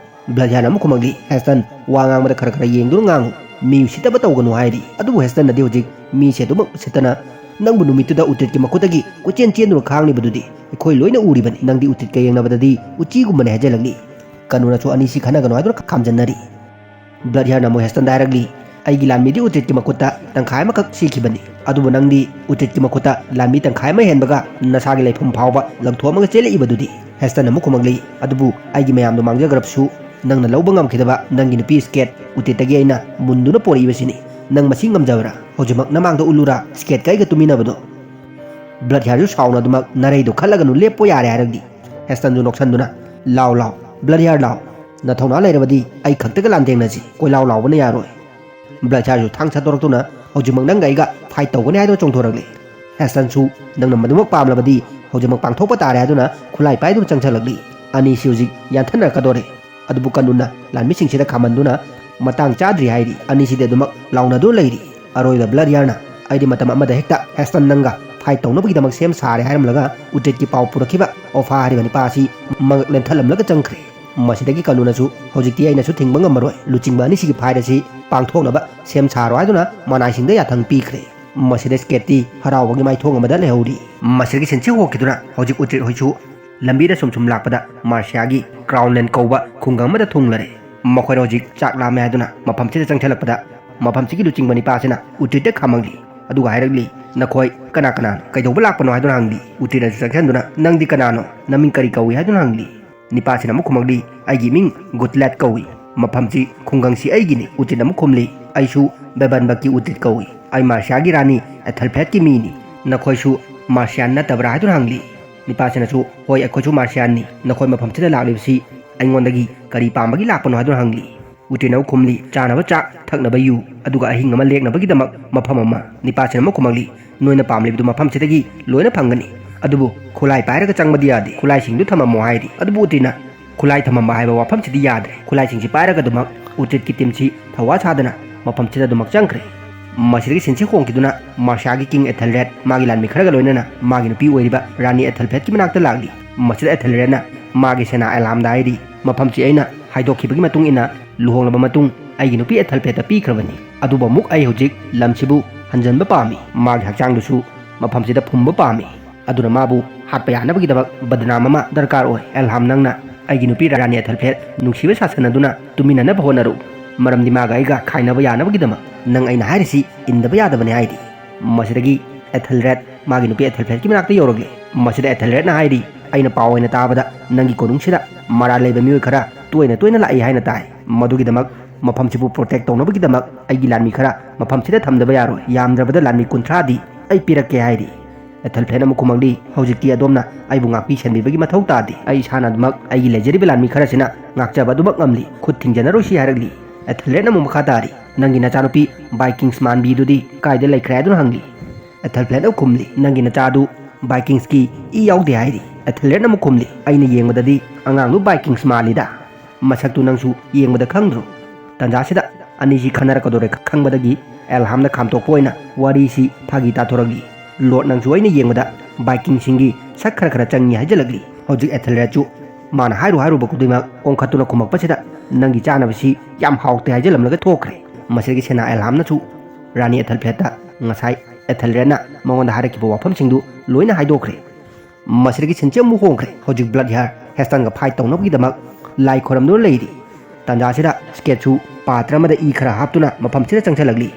ꯕ꯭ꯂꯠ ꯍꯤꯌꯥꯔꯅ ꯑꯃꯨꯛ ꯈꯨꯝꯃꯛꯂꯤ, ꯍꯦꯁꯇꯟ, ꯋꯥ ꯉꯥꯡꯕꯗ ꯈꯔ ꯈꯔ ꯌꯦꯡꯗꯨꯅ ꯉꯥꯡꯉꯨ꯫ ꯃꯤ ꯎꯁꯤꯠꯇꯕ ꯇꯧꯒꯅꯨ ꯍꯥꯏꯔꯤ꯫ ꯑꯗꯨꯕꯨ ꯍꯦꯁꯇꯟꯅꯗꯤ ꯍꯧꯖꯤꯛ ꯃꯤꯁꯦ ꯑꯗꯨꯃꯛ ꯎꯁꯤꯠꯇꯅ, ꯅꯪꯕꯨ ꯅꯨꯃꯤꯠꯇꯨꯗ ꯎꯇꯤꯠꯀꯤ ꯃꯈꯨꯠꯇꯒꯤ ꯀꯣꯏꯆꯦꯟ ꯆꯦꯟꯗꯨꯅ ꯈꯥꯡꯂꯤꯕꯗꯨꯗꯤ ꯑꯩꯈꯣꯏ ꯂꯣꯏꯅ ꯎꯔꯤꯕꯅꯤ꯫ ꯅꯪꯗꯤ ꯎꯇꯤꯠꯀ ꯌꯦꯡꯅꯕꯗꯗꯤ ꯎꯆꯤꯒꯨꯝꯕꯅꯤ ꯍꯥꯏꯖꯜꯂꯛꯂꯤ꯫ ꯀꯅꯨꯅꯁꯨ ꯑꯅꯤꯁꯤ ꯈꯟꯅꯒꯅꯨ ꯍꯥꯏꯗꯨꯅ ꯈꯥꯝꯖꯟꯅꯔꯤ꯫ ꯕ꯭ꯂꯠ ꯍꯤꯌꯥꯔꯅ ꯑꯃꯨꯛ ꯍꯦꯁꯇꯟꯗ ꯍꯥꯏꯔꯛꯂꯤ, ꯑꯩꯒꯤ ꯂꯥꯟꯃꯤꯗꯤ ꯎꯇꯤꯠꯀꯤ ꯃꯈꯨꯠꯇ ꯇꯪꯈꯥꯏ ꯑꯃꯈꯛ ꯁꯤꯈꯤꯕꯅꯤ꯫ ꯑꯗꯨꯕꯨ ꯅꯪꯗꯤ ꯎꯇꯤꯠꯀꯤ ꯃꯈꯨꯠꯇ ꯂꯥꯟꯃꯤ ꯇꯪꯈꯥꯏ ꯑꯃ ꯍꯦꯟꯕꯒ ꯅꯁꯥꯒꯤ ꯂꯩꯐꯝ ꯐꯥꯎꯕ ꯂꯪꯊꯣꯛꯑꯝꯃꯒ ꯆꯦꯜꯂꯛꯏꯕꯗꯨꯗꯤ? ꯍꯦꯁꯇꯟ ꯑꯃꯨꯛ ꯈꯨꯝꯃꯛꯂꯤ, ꯑꯗꯨꯕꯨ ꯑꯩꯒꯤ ꯃꯌꯥꯝꯗꯣ ꯃꯥꯡꯖꯈ꯭ꯔꯕꯁꯨ ꯅꯪꯅ ꯂꯧꯕ ꯉꯝꯈꯤꯗꯕ ꯅꯪꯒꯤ ꯅꯨꯄꯤ ꯁ꯭ꯀꯦꯠ ꯎꯇꯤꯠꯇꯒꯤ ꯑꯩꯅ ꯃꯨꯟꯗꯨꯅ ꯄꯣꯔꯛꯏꯕꯁꯤꯅꯤ꯫ ꯅꯪ ꯃꯁꯤ ꯉꯝꯖꯕ꯭ꯔꯥ? ꯍꯧꯖꯤꯛꯃꯛ ꯅꯃꯥꯡꯗ ꯎꯠꯂꯨꯔꯥ? ꯁ꯭ꯀꯦꯠꯀ ꯑꯩꯒ ꯇꯨꯃꯤꯟꯅꯕꯗꯣ꯫ ꯕ꯭ꯂꯠ ꯍꯤꯌꯥꯔꯁꯨ ꯁꯥꯎꯅ ꯑꯗꯨꯃꯛ ꯅꯔꯩꯗꯣ ꯈꯠꯂꯒꯅꯨ, ꯂꯦꯞꯄꯣ ꯌꯥꯔꯦ ꯍꯥꯏꯔꯛꯂꯤ꯫ ꯍꯦꯁꯇꯟꯁꯨ ꯅꯣꯛꯁꯟꯗꯨꯅ, ꯂꯥꯎ ꯂꯥꯎ, ꯕ꯭ꯂꯠ ꯍꯤꯌꯥꯔ ꯂꯥꯎ꯫ ꯅꯊꯧꯅꯥ ꯂꯩꯔꯕꯗꯤ ꯑꯩ ꯈꯛꯇꯒ ꯂꯥꯟꯊꯦꯡꯅꯁꯤ, ꯀꯣꯏꯂꯥꯎ ꯂꯥꯎꯕꯅ ꯌꯥꯔꯣꯏ꯫ ꯕ꯭ꯂꯠ ꯍꯤꯌꯥꯔꯁꯨ ꯊꯥꯡ ꯁꯠꯇꯣꯔꯛꯇꯨꯅ ꯍꯧꯖꯤꯛꯃꯛ ꯅꯪꯒ ꯑꯩꯒ ꯐꯥꯏꯠ ꯇꯧꯒꯅꯤ ꯍꯥꯏꯗꯨꯅ ꯆꯣꯡꯊꯣꯔꯛꯂꯤ꯫ ꯍꯦꯁꯇꯟꯁꯨ ꯅꯪꯅ ꯃꯗꯨꯃꯛ ꯄꯥꯝꯂꯕꯗꯤ ꯍꯧꯖꯤꯛꯃꯛ ꯄꯥꯡꯊꯣꯛꯄ ꯇꯥꯔꯦ ꯍꯥꯏꯗꯨꯅ ꯈꯨꯠꯂꯥꯏ ꯄꯥꯏꯗꯨꯅ ꯆꯪꯁꯜꯂꯛꯂꯤ꯫ ꯑꯅꯤꯁꯤ ꯍꯧꯖꯤꯛ ꯌꯥꯟꯊꯠꯅꯔꯛꯀꯗꯣꯔꯦ꯫ ꯑꯗꯨꯕꯨ ꯀꯅꯨꯅ ꯂꯥꯟꯃꯤꯁꯤꯡꯁꯤꯗ ꯈꯥꯝꯍꯟꯗꯨꯅ ꯃꯇꯥꯡ ꯆꯥꯗ꯭ꯔꯤ ꯍꯥꯏꯔꯤ꯫ ꯑꯅꯤꯁꯤꯗꯤ ꯑꯗꯨꯃꯛ ꯂꯥꯎꯅꯗꯨꯅ ꯂꯩꯔꯤ꯫ ꯑꯔꯣꯏꯕꯗ ꯕ꯭ꯂꯠ ꯍꯤꯌꯥꯔꯅ ꯑꯩꯗꯤ ꯃꯇꯝ ꯑꯃꯗ ꯍꯦꯛꯇ ꯍꯦꯁꯇꯟ ꯅꯪꯒ ꯐꯥꯏꯠ ꯇꯧꯅꯕꯒꯤꯗꯃꯛ ꯁꯦꯝ ꯁꯥꯔꯦ ꯍꯥꯏꯔꯝꯂꯒ ꯎꯇ꯭ꯔꯤꯠꯀꯤ ꯄꯥꯎ ꯄꯨꯔꯛꯈꯤꯕ ꯑꯣꯐꯥ ꯍꯥꯏꯔꯤꯕ ꯅꯤꯄꯥ ꯑꯁꯤ ꯃꯉꯛ ꯂꯦꯟꯊꯠꯂꯝꯂꯒ ꯆꯪꯈ꯭ꯔꯦ꯫ ꯃꯁꯤꯗꯒꯤ ꯀꯂꯨꯅꯁꯨ ꯍꯧꯖꯤꯛꯇꯤ ꯑꯩꯅꯁꯨ ꯊꯤꯡꯕ ꯉꯝꯃꯔꯣꯏ, ꯂꯨꯆꯤꯡꯕ ꯑꯅꯤꯁꯤꯒꯤ ꯐꯥꯏꯠ ꯑꯁꯤ ꯄꯥꯡꯊꯣꯛꯅꯕ ꯁꯦꯝ ꯁꯥꯔꯣ ꯍꯥꯏꯗꯨꯅ ꯃꯅꯥꯏꯁꯤꯡꯗ ꯌꯥꯊꯪ ꯄꯤꯈ꯭ꯔꯦ꯫ ꯃꯁꯤꯗ ꯁ꯭ꯀꯦꯠꯇꯤ ꯍꯔꯥꯎꯕꯒꯤ ꯃꯥꯏꯊꯣꯡ ꯑꯃꯗ ꯂꯩꯍꯧꯔꯤ꯫ ꯃꯁꯤꯗꯒꯤ ꯁꯤꯟꯁꯤ ꯍꯣꯛꯈꯤꯗꯨꯅ ꯍꯧꯖꯤꯛ ꯎꯇ꯭ꯔꯤꯠ ꯍꯣꯏꯁꯨ ꯂꯝꯕꯤꯗ ꯁꯨꯝ ꯁꯨꯝ ꯂꯥꯛꯄꯗ ꯃꯥꯔꯁꯤꯌꯥꯒꯤ ꯀ꯭ꯔꯥꯎꯟ ꯂꯦꯟ ꯀꯧꯕ ꯈꯨꯡꯒꯪ ꯑꯃꯗ ꯊꯨꯡꯂꯔꯦ꯫ ꯃꯈꯣꯏꯅ ꯍꯧꯖꯤꯛ ꯆꯥꯛ ꯂꯥꯝꯃꯦ ꯍꯥꯏꯗꯨꯅ ꯃꯐꯝꯁꯤꯗ ꯆꯪꯁꯤꯜꯂꯛꯄꯗ ꯃꯐꯝꯁꯤꯒꯤ ꯂꯨꯆꯤꯡꯕ ꯅꯤꯄꯥꯁꯤꯅ ꯎꯇ꯭ꯔꯤꯠꯇ ꯈꯥꯝꯃꯛꯂꯤ꯫ ꯑꯗꯨꯒ ꯍꯥꯏꯔꯛꯂꯤ, "ꯅꯈꯣꯏ ꯀꯅꯥ ꯀꯅꯥꯅꯣ? ꯀꯩꯗꯧꯕ ꯂꯥꯛꯄꯅꯣ?" ꯍꯥꯏꯗꯨꯅ ꯍꯪꯂꯤ꯫ ꯎꯇ꯭ꯔꯤꯠꯅꯁꯨ ꯆꯪꯁꯤꯟꯗꯨꯅ, "ꯅꯪꯗꯤ ꯀꯅꯥꯅꯣ? ꯅꯃꯤꯡ ꯀꯔꯤ ꯀꯧꯏ?" ꯍꯥꯏꯗꯨꯅ ꯍꯪꯂꯤ꯫ ꯅꯤꯄꯥꯁꯤꯅ ꯑꯃꯨꯛ ꯈꯨꯝꯃꯛꯂꯤ, "ꯑꯩꯒꯤ ꯃꯤꯡ ꯒꯨꯠꯂꯦꯠ ꯀꯧꯏ꯫ ꯃꯐꯝꯁꯤ, ꯈꯨꯡꯒꯪꯁꯤ ꯑꯩꯒꯤꯅꯤ꯫" ꯎꯇ꯭ꯔꯤꯠꯅ ꯑꯃꯨꯛ ꯈꯨꯝꯂꯤ, "ꯑꯩꯁꯨ ꯕꯦꯕꯟꯕꯛꯀꯤ ꯎꯇ꯭ꯔꯤꯠ ꯀꯧꯏ꯫ ꯑꯩ ꯃꯥꯔꯁꯤꯌꯥꯒꯤ ꯔꯥꯅꯤ ꯑꯦꯊꯜꯐꯦꯠꯀꯤ ꯃꯤꯅꯤ꯫ ꯅꯈꯣꯏꯁꯨ ꯃꯥꯔꯁꯤꯌꯥꯟ ꯅꯠꯇꯕ꯭ꯔꯥ?" ꯍꯥꯏꯗꯨꯅ ꯍꯪꯂꯤ꯫ ꯅꯤꯄꯥꯁꯤꯅꯁꯨ, "ꯍꯣꯏ, ꯑꯩꯈꯣꯏꯁꯨ ꯃꯥꯔꯁꯤꯌꯥꯟꯅꯤ꯫ ꯅꯈꯣꯏ ꯃꯐꯝꯁꯤꯗ ꯂꯥꯛꯂꯤꯕꯁꯤ ꯑꯩꯉꯣꯟꯗꯒꯤ ꯀꯔꯤ ꯄꯥꯝꯕꯒꯤ ꯂꯥꯛꯄꯅꯣ?" ꯍꯥꯏꯗꯨꯅ ꯍꯪꯂꯤ꯫ ꯎꯇ꯭ꯔꯤꯠꯅ ꯑꯃꯨꯛ ꯈꯨꯝꯂꯤ, "ꯆꯥꯅꯕ ꯆꯥꯛ, ꯊꯛꯅꯕ ꯌꯨ, ꯑꯗꯨꯒ ꯑꯍꯤꯡ ꯑꯃ ꯂꯦꯛꯅꯕꯒꯤꯗꯃꯛ ꯃꯐꯝ ꯑꯃ꯫" ꯅꯤꯄꯥꯁꯤꯅ ꯑꯃꯨꯛ ꯈꯨꯝꯃꯛꯂꯤ, "ꯅꯣꯏꯅ ꯄꯥꯝꯂꯤꯕꯗꯨ ꯃꯐꯝꯁꯤꯗꯒꯤ ꯂꯣꯏꯅ ꯐꯪꯒꯅꯤ, ꯑꯗꯨꯕꯨ ꯈꯨꯠꯂꯥꯏ ꯄꯥꯏꯔꯒ ꯆꯪꯕꯗꯤ ꯌꯥꯗꯦ꯫ ꯈꯨꯠꯂꯥꯏꯁꯤꯡꯗꯨ ꯊꯝꯃꯝꯃꯣ" ꯍꯥꯏꯔꯤ꯫ ꯑꯗꯨꯕꯨ ꯎꯇ꯭ꯔꯤꯠꯅ, "ꯈꯨꯠꯂꯥꯏ ꯊꯝꯃꯝꯕ ꯍꯥꯏꯕ ꯋꯥꯐꯝꯁꯤꯗꯤ ꯌꯥꯗ꯭ꯔꯦ꯫ ꯈꯨꯠꯂꯥꯏꯁꯤꯡꯁꯤ ꯄꯥꯏꯔꯒ ꯑꯗꯨꯃꯛ ꯎꯇ꯭ꯔꯤꯠꯀꯤ ꯇꯤꯝꯁꯤ ꯊꯧꯋꯥ ꯁꯥꯗꯅ ꯃꯐꯝꯁꯤꯗ ꯑꯗꯨꯃꯛ ꯆꯪꯈ꯭ꯔꯦ꯫" ꯃꯁꯤꯗꯒꯤ ꯁꯤꯟꯁꯤ ꯍꯣꯡꯈꯤꯗꯨꯅ ꯃꯥꯔꯁꯤꯌꯥꯒꯤ ꯀꯤꯡ ꯑꯦꯊꯦꯜꯔꯦꯗ ꯃꯥꯒꯤ ꯂꯥꯟꯃꯤ ꯈꯔꯒ ꯂꯣꯏꯅꯅ ꯃꯥꯒꯤ ꯅꯨꯄꯤ ꯑꯣꯏꯔꯤꯕ ꯔꯥꯅꯤ ꯑꯦꯊꯜꯐꯦꯠꯀꯤ ꯃꯅꯥꯛꯇ ꯂꯥꯛꯂꯤ꯫ ꯃꯁꯤꯗ ꯑꯦꯊꯦꯜꯔꯦꯗꯅ ꯃꯥꯒꯤ ꯁꯦꯅꯥ ꯑꯦꯂꯥꯝꯗ ꯍꯥꯏꯔꯤ, "ꯃꯐꯝꯁꯤ ꯑꯩꯅ ꯍꯥꯏꯗꯣꯛꯈꯤꯕꯒꯤ ꯃꯇꯨꯡ ꯏꯟꯅ ꯂꯨꯍꯣꯡꯂꯕ ꯃꯇꯨꯡ ꯑꯩꯒꯤ ꯅꯨꯄꯤ ꯑꯦꯊꯜꯐꯦꯠꯇ ꯄꯤꯈ꯭ꯔꯕꯅꯤ꯫ ꯑꯗꯨꯕꯨ ꯑꯃꯨꯛ ꯑꯩ ꯍꯧꯖꯤꯛ ꯂꯝꯁꯤꯕꯨ ꯍꯟꯖꯟꯕ ꯄꯥꯝꯃꯤ꯫ ꯃꯥꯒꯤ ꯍꯛꯆꯥꯡꯗꯨꯁꯨ ꯃꯐꯝꯁꯤꯗ ꯐꯨꯝꯕ ꯄꯥꯝꯃꯤ꯫ ꯑꯗꯨꯅ ꯃꯥꯕꯨ ꯍꯥꯠꯄ ꯌꯥꯅꯕꯒꯤꯗꯃꯛ ꯕꯗꯅꯥꯝ ꯑꯃ ꯗꯔꯀꯥꯔ ꯑꯣꯏ꯫ ꯑꯦꯜꯍꯥꯝ, ꯅꯪꯅ ꯑꯩꯒꯤ ꯅꯨꯄꯤ ꯔꯥꯅꯤ ꯑꯦꯊꯜꯐꯦꯠ ꯅꯨꯡꯁꯤꯕ ꯁꯥꯁꯟꯅꯗꯨꯅ ꯇꯨꯃꯤꯟꯅꯅꯕ ꯍꯣꯠꯅꯔꯨ, ꯃꯔꯝꯗꯤ ꯃꯥꯒ ꯑꯩꯒ ꯈꯥꯏꯅꯕ ꯌꯥꯅꯕꯒꯤꯗꯃꯛ ꯅꯪ ꯑꯩꯅ ꯍꯥꯏꯔꯤꯁꯤ ꯏꯟꯗꯕ ꯌꯥꯗꯕꯅꯤ" ꯍꯥꯏꯔꯤ꯫ ꯃꯁꯤꯗꯒꯤ ꯑꯦꯊꯦꯜꯔꯦꯗ ꯃꯥꯒꯤ ꯅꯨꯄꯤ ꯑꯦꯊꯜꯐꯦꯠꯀꯤ ꯃꯅꯥꯛꯇ ꯌꯧꯔꯛꯂꯦ꯫ ꯃꯁꯤꯗ ꯑꯦꯊꯦꯜꯔꯦꯗꯅ ꯍꯥꯏꯔꯤ, "ꯑꯩꯅ ꯄꯥꯎ ꯑꯣꯏꯅ ꯇꯥꯕꯗ ꯅꯪꯒꯤ ꯀꯣꯅꯨꯡꯁꯤꯗ ꯃꯔꯥꯜ ꯂꯩꯕ ꯃꯤꯑꯣꯏ ꯈꯔ ꯇꯣꯏꯅ ꯇꯣꯏꯅ ꯂꯥꯛꯏ ꯍꯥꯏꯅ ꯇꯥꯏ꯫ ꯃꯗꯨꯒꯤꯗꯃꯛ ꯃꯐꯝꯁꯤꯕꯨ ꯄ꯭ꯔꯣꯇꯦꯛ ꯇꯧꯅꯕꯒꯤꯗꯃꯛ ꯑꯩꯒꯤ ꯂꯥꯟꯃꯤ ꯈꯔ ꯃꯐꯝꯁꯤꯗ ꯊꯝꯗꯕ ꯌꯥꯔꯣꯏ꯫ ꯌꯥꯝꯗ꯭ꯔꯕꯗ ꯂꯥꯟꯃꯤ ꯀꯨꯟꯊ꯭ꯔꯥꯗꯤ ꯑꯩ ꯄꯤꯔꯛꯀꯦ" ꯍꯥꯏꯔꯤ꯫ ꯑꯦꯊꯜꯐꯦꯠꯅ ꯑꯃꯨꯛ ꯈꯨꯝꯃꯛꯂꯤ, "ꯍꯧꯖꯤꯛꯇꯤ ꯑꯗꯣꯝꯅ ꯑꯩꯕꯨ ꯉꯥꯛꯄꯤ ꯁꯦꯟꯕꯤꯕꯒꯤ ꯃꯊꯧ ꯇꯥꯗꯦ꯫ ꯑꯩ ꯏꯁꯥꯅ ꯑꯗꯨꯃꯛ ꯑꯩꯒꯤ ꯂꯩꯖꯔꯤꯕ ꯂꯥꯟꯃꯤ ꯈꯔꯁꯤꯅ ꯉꯥꯛꯆꯕ ꯑꯗꯨꯃꯛ ꯉꯝꯂꯤ꯫ ꯈꯨꯠ ꯊꯤꯡꯖꯅꯔꯣꯏꯁꯤ" ꯍꯥꯏꯔꯛꯂꯤ꯫ ꯑꯦꯊꯜꯔꯦꯗꯅ ꯑꯃꯨꯛ ꯃꯈꯥ ꯇꯥꯔꯤ, "ꯅꯪꯒꯤ ꯅꯆꯥꯅꯨꯄꯤ ꯕꯥꯏꯀꯤꯡꯁ ꯃꯥꯟꯕꯤꯗꯨꯗꯤ ꯀꯥꯏꯗ ꯂꯩꯈ꯭ꯔꯦ?" ꯍꯥꯏꯗꯨꯅ ꯍꯪꯂꯤ꯫ ꯑꯦꯊꯜꯐꯦꯠꯅ ꯈꯨꯝꯂꯤ, "ꯅꯪꯒꯤ ꯅꯆꯥꯗꯨ ꯕꯥꯏꯀꯤꯡꯁꯀꯤ ꯏ ꯌꯥꯎꯗꯦ" ꯍꯥꯏꯔꯤ꯫ ꯑꯦꯊꯦꯜꯔꯦꯗꯅ ꯑꯃꯨꯛ ꯈꯨꯝꯂꯤ, "ꯑꯩꯅ ꯌꯦꯡꯕꯗꯗꯤ ꯑꯉꯥꯡꯗꯨ ꯕꯥꯏꯀꯤꯡꯁ ꯃꯥꯜꯂꯤꯗ꯫ ꯃꯁꯛꯇꯨ ꯅꯪꯁꯨ ꯌꯦꯡꯕꯗ ꯈꯪꯗ꯭ꯔꯣ?" ꯇꯟꯖꯥꯁꯤꯗ ꯑꯅꯤꯁꯤ ꯈꯟꯅꯔꯛꯀꯗꯧꯔꯦ ꯈꯪꯕꯗꯒꯤ ꯑꯦꯜꯍꯥꯝꯅ ꯈꯥꯝꯇꯣꯛꯄ ꯑꯣꯏꯅ ꯋꯥꯔꯤꯁꯤ ꯐꯥꯒꯤ ꯇꯥꯊꯣꯔꯛꯂꯤ꯫ ꯂꯣꯔꯗ, ꯅꯪꯁꯨ ꯑꯩꯅ ꯌꯦꯡꯕꯗ ꯚꯥꯏꯀꯤꯡꯁꯤꯡꯒꯤ ꯁꯛ ꯈꯔ ꯈꯔ ꯆꯪꯉꯤ ꯍꯥꯏꯖꯤꯜꯂꯛꯂꯤ꯫ ꯍꯧꯖꯤꯛ ꯑꯦꯊꯦꯜꯔꯦꯗꯁꯨ ꯃꯥꯅ ꯍꯥꯏꯔꯨ ꯍꯥꯏꯔꯨꯕ ꯈꯨꯗꯤꯡꯃꯛ ꯑꯣꯟꯈꯠꯇꯨꯅ ꯈꯨꯝꯃꯛꯄꯁꯤꯗ ꯅꯪꯒꯤ ꯆꯥꯅꯕꯁꯤ ꯌꯥꯝ ꯍꯥꯎꯇꯦ ꯍꯥꯏꯖꯤꯜꯂꯝꯂꯒ ꯊꯣꯛꯈ꯭ꯔꯦ꯫ ꯃꯁꯤꯗꯒꯤ ꯁꯦꯅꯥ ꯑꯦꯜꯍꯥꯝꯅꯁꯨ ꯔꯥꯅꯤ ꯑꯦꯊꯦꯜꯐ꯭ꯂꯦꯠꯇ ꯉꯁꯥꯏ ꯑꯦꯊꯦꯜꯔꯦꯗꯅ ꯃꯉꯣꯟꯗ ꯍꯥꯏꯔꯛꯈꯤꯕ ꯋꯥꯐꯝꯁꯤꯡꯗꯨ ꯂꯣꯏꯅ ꯍꯥꯏꯗꯣꯛꯈ꯭ꯔꯦ꯫ ꯃꯁꯤꯗꯒꯤ ꯁꯤꯟꯁꯦ ꯑꯃꯨꯛ ꯍꯣꯡꯈ꯭ꯔꯦ꯫ ꯍꯧꯖꯤꯛ ꯕ꯭ꯂꯗ ꯍꯤꯌꯥꯔ ꯍꯦꯁꯇꯟꯒ ꯐꯥꯏꯠ ꯇꯧꯅꯕꯒꯤꯗꯃꯛ ꯂꯥꯏ ꯈꯣꯏꯔꯝꯗꯨꯅ ꯂꯩꯔꯤ꯫ ꯇꯥꯟꯖꯥꯁꯤꯗ ꯁ꯭ꯀꯦꯠꯁꯨ ꯄꯥꯇ꯭ꯔ ꯑꯃꯗ ꯏ ꯈꯔ ꯍꯥꯞꯇꯨꯅ ꯃꯐꯝꯁꯤꯗ ꯆꯪꯁꯤꯜꯂꯛꯂꯤ꯫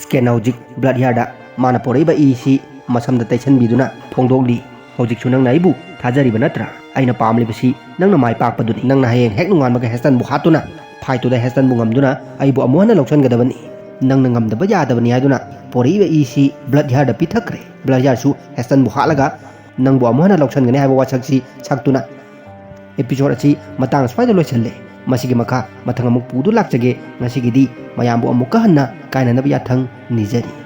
ꯁ꯭ꯀꯦꯠꯅ ꯍꯧꯖꯤꯛ ꯕ꯭ꯂꯗ ꯍꯤꯌꯥꯔꯗ ꯃꯥꯅ ꯄꯣꯔꯛꯏꯕ ꯏꯁꯤ ꯃꯁꯝꯗ ꯇꯩꯁꯟꯕꯤꯗꯨꯅ ꯐꯣꯡꯗꯣꯛꯂꯤ꯫ ꯍꯧꯖꯤꯛꯁꯨ ꯅꯪꯅ ꯑꯩꯕꯨ ꯊꯥꯖꯔꯤꯕ ꯅꯠꯇ꯭ꯔꯥ? ꯑꯩꯅ ꯄꯥꯝꯂꯤꯕꯁꯤ ꯅꯪꯅ ꯃꯥꯏ ꯄꯥꯛꯄꯗꯨꯅꯤ꯫ ꯅꯪꯅ ꯍꯌꯦꯡ ꯍꯦꯛ ꯅꯣꯡꯉꯥꯟꯕꯒ ꯍꯦꯁꯇꯟꯕꯨ ꯍꯥꯠꯇꯨꯅ ꯐꯥꯏꯠꯇꯨꯗ ꯍꯦꯁꯇꯟꯕꯨ ꯉꯝꯗꯨꯅ ꯑꯩꯕꯨ ꯑꯃꯨꯛ ꯍꯟꯅ ꯂꯧꯁꯤꯟꯒꯗꯕꯅꯤ꯫ ꯅꯪꯅ ꯉꯝꯗꯕ ꯌꯥꯗꯕꯅꯤ ꯍꯥꯏꯗꯨꯅ ꯄꯣꯔꯛꯏꯕ ꯏꯁꯤ ꯕ꯭ꯂꯗ ꯍꯤꯌꯥꯔꯗ ꯄꯤꯊꯛꯈ꯭ꯔꯦ꯫ ꯕ꯭ꯂꯗ ꯍꯤꯌꯥꯔꯁꯨ ꯍꯦꯁꯇꯟꯕꯨ ꯍꯥꯠꯂꯒ ꯅꯪꯕꯨ ꯑꯃꯨꯛ ꯍꯟꯅ ꯂꯧꯁꯤꯟꯒꯅꯤ ꯍꯥꯏꯕ ꯋꯥꯁꯛꯁꯤ ꯁꯛꯇꯨꯅ ꯑꯦꯄꯤꯁꯣꯗ ꯑꯁꯤ ꯃꯇꯥꯡ ꯁ꯭ꯋꯥꯏꯗ ꯂꯣꯏꯁꯤꯜꯂꯦ꯫ ꯃꯁꯤꯒꯤ ꯃꯈꯥ ꯃꯊꯪ ꯑꯃꯨꯛ ꯄꯨꯗꯨ ꯂꯥꯛꯆꯒꯦ꯫ ꯉꯁꯤꯒꯤꯗꯤ ꯃꯌꯥꯝꯕꯨ ꯑꯃꯨꯛꯀ ꯍꯟꯅ ꯀꯥꯏꯅꯅꯕ ꯌꯥꯊꯪ ꯅꯤꯖꯔꯤ꯫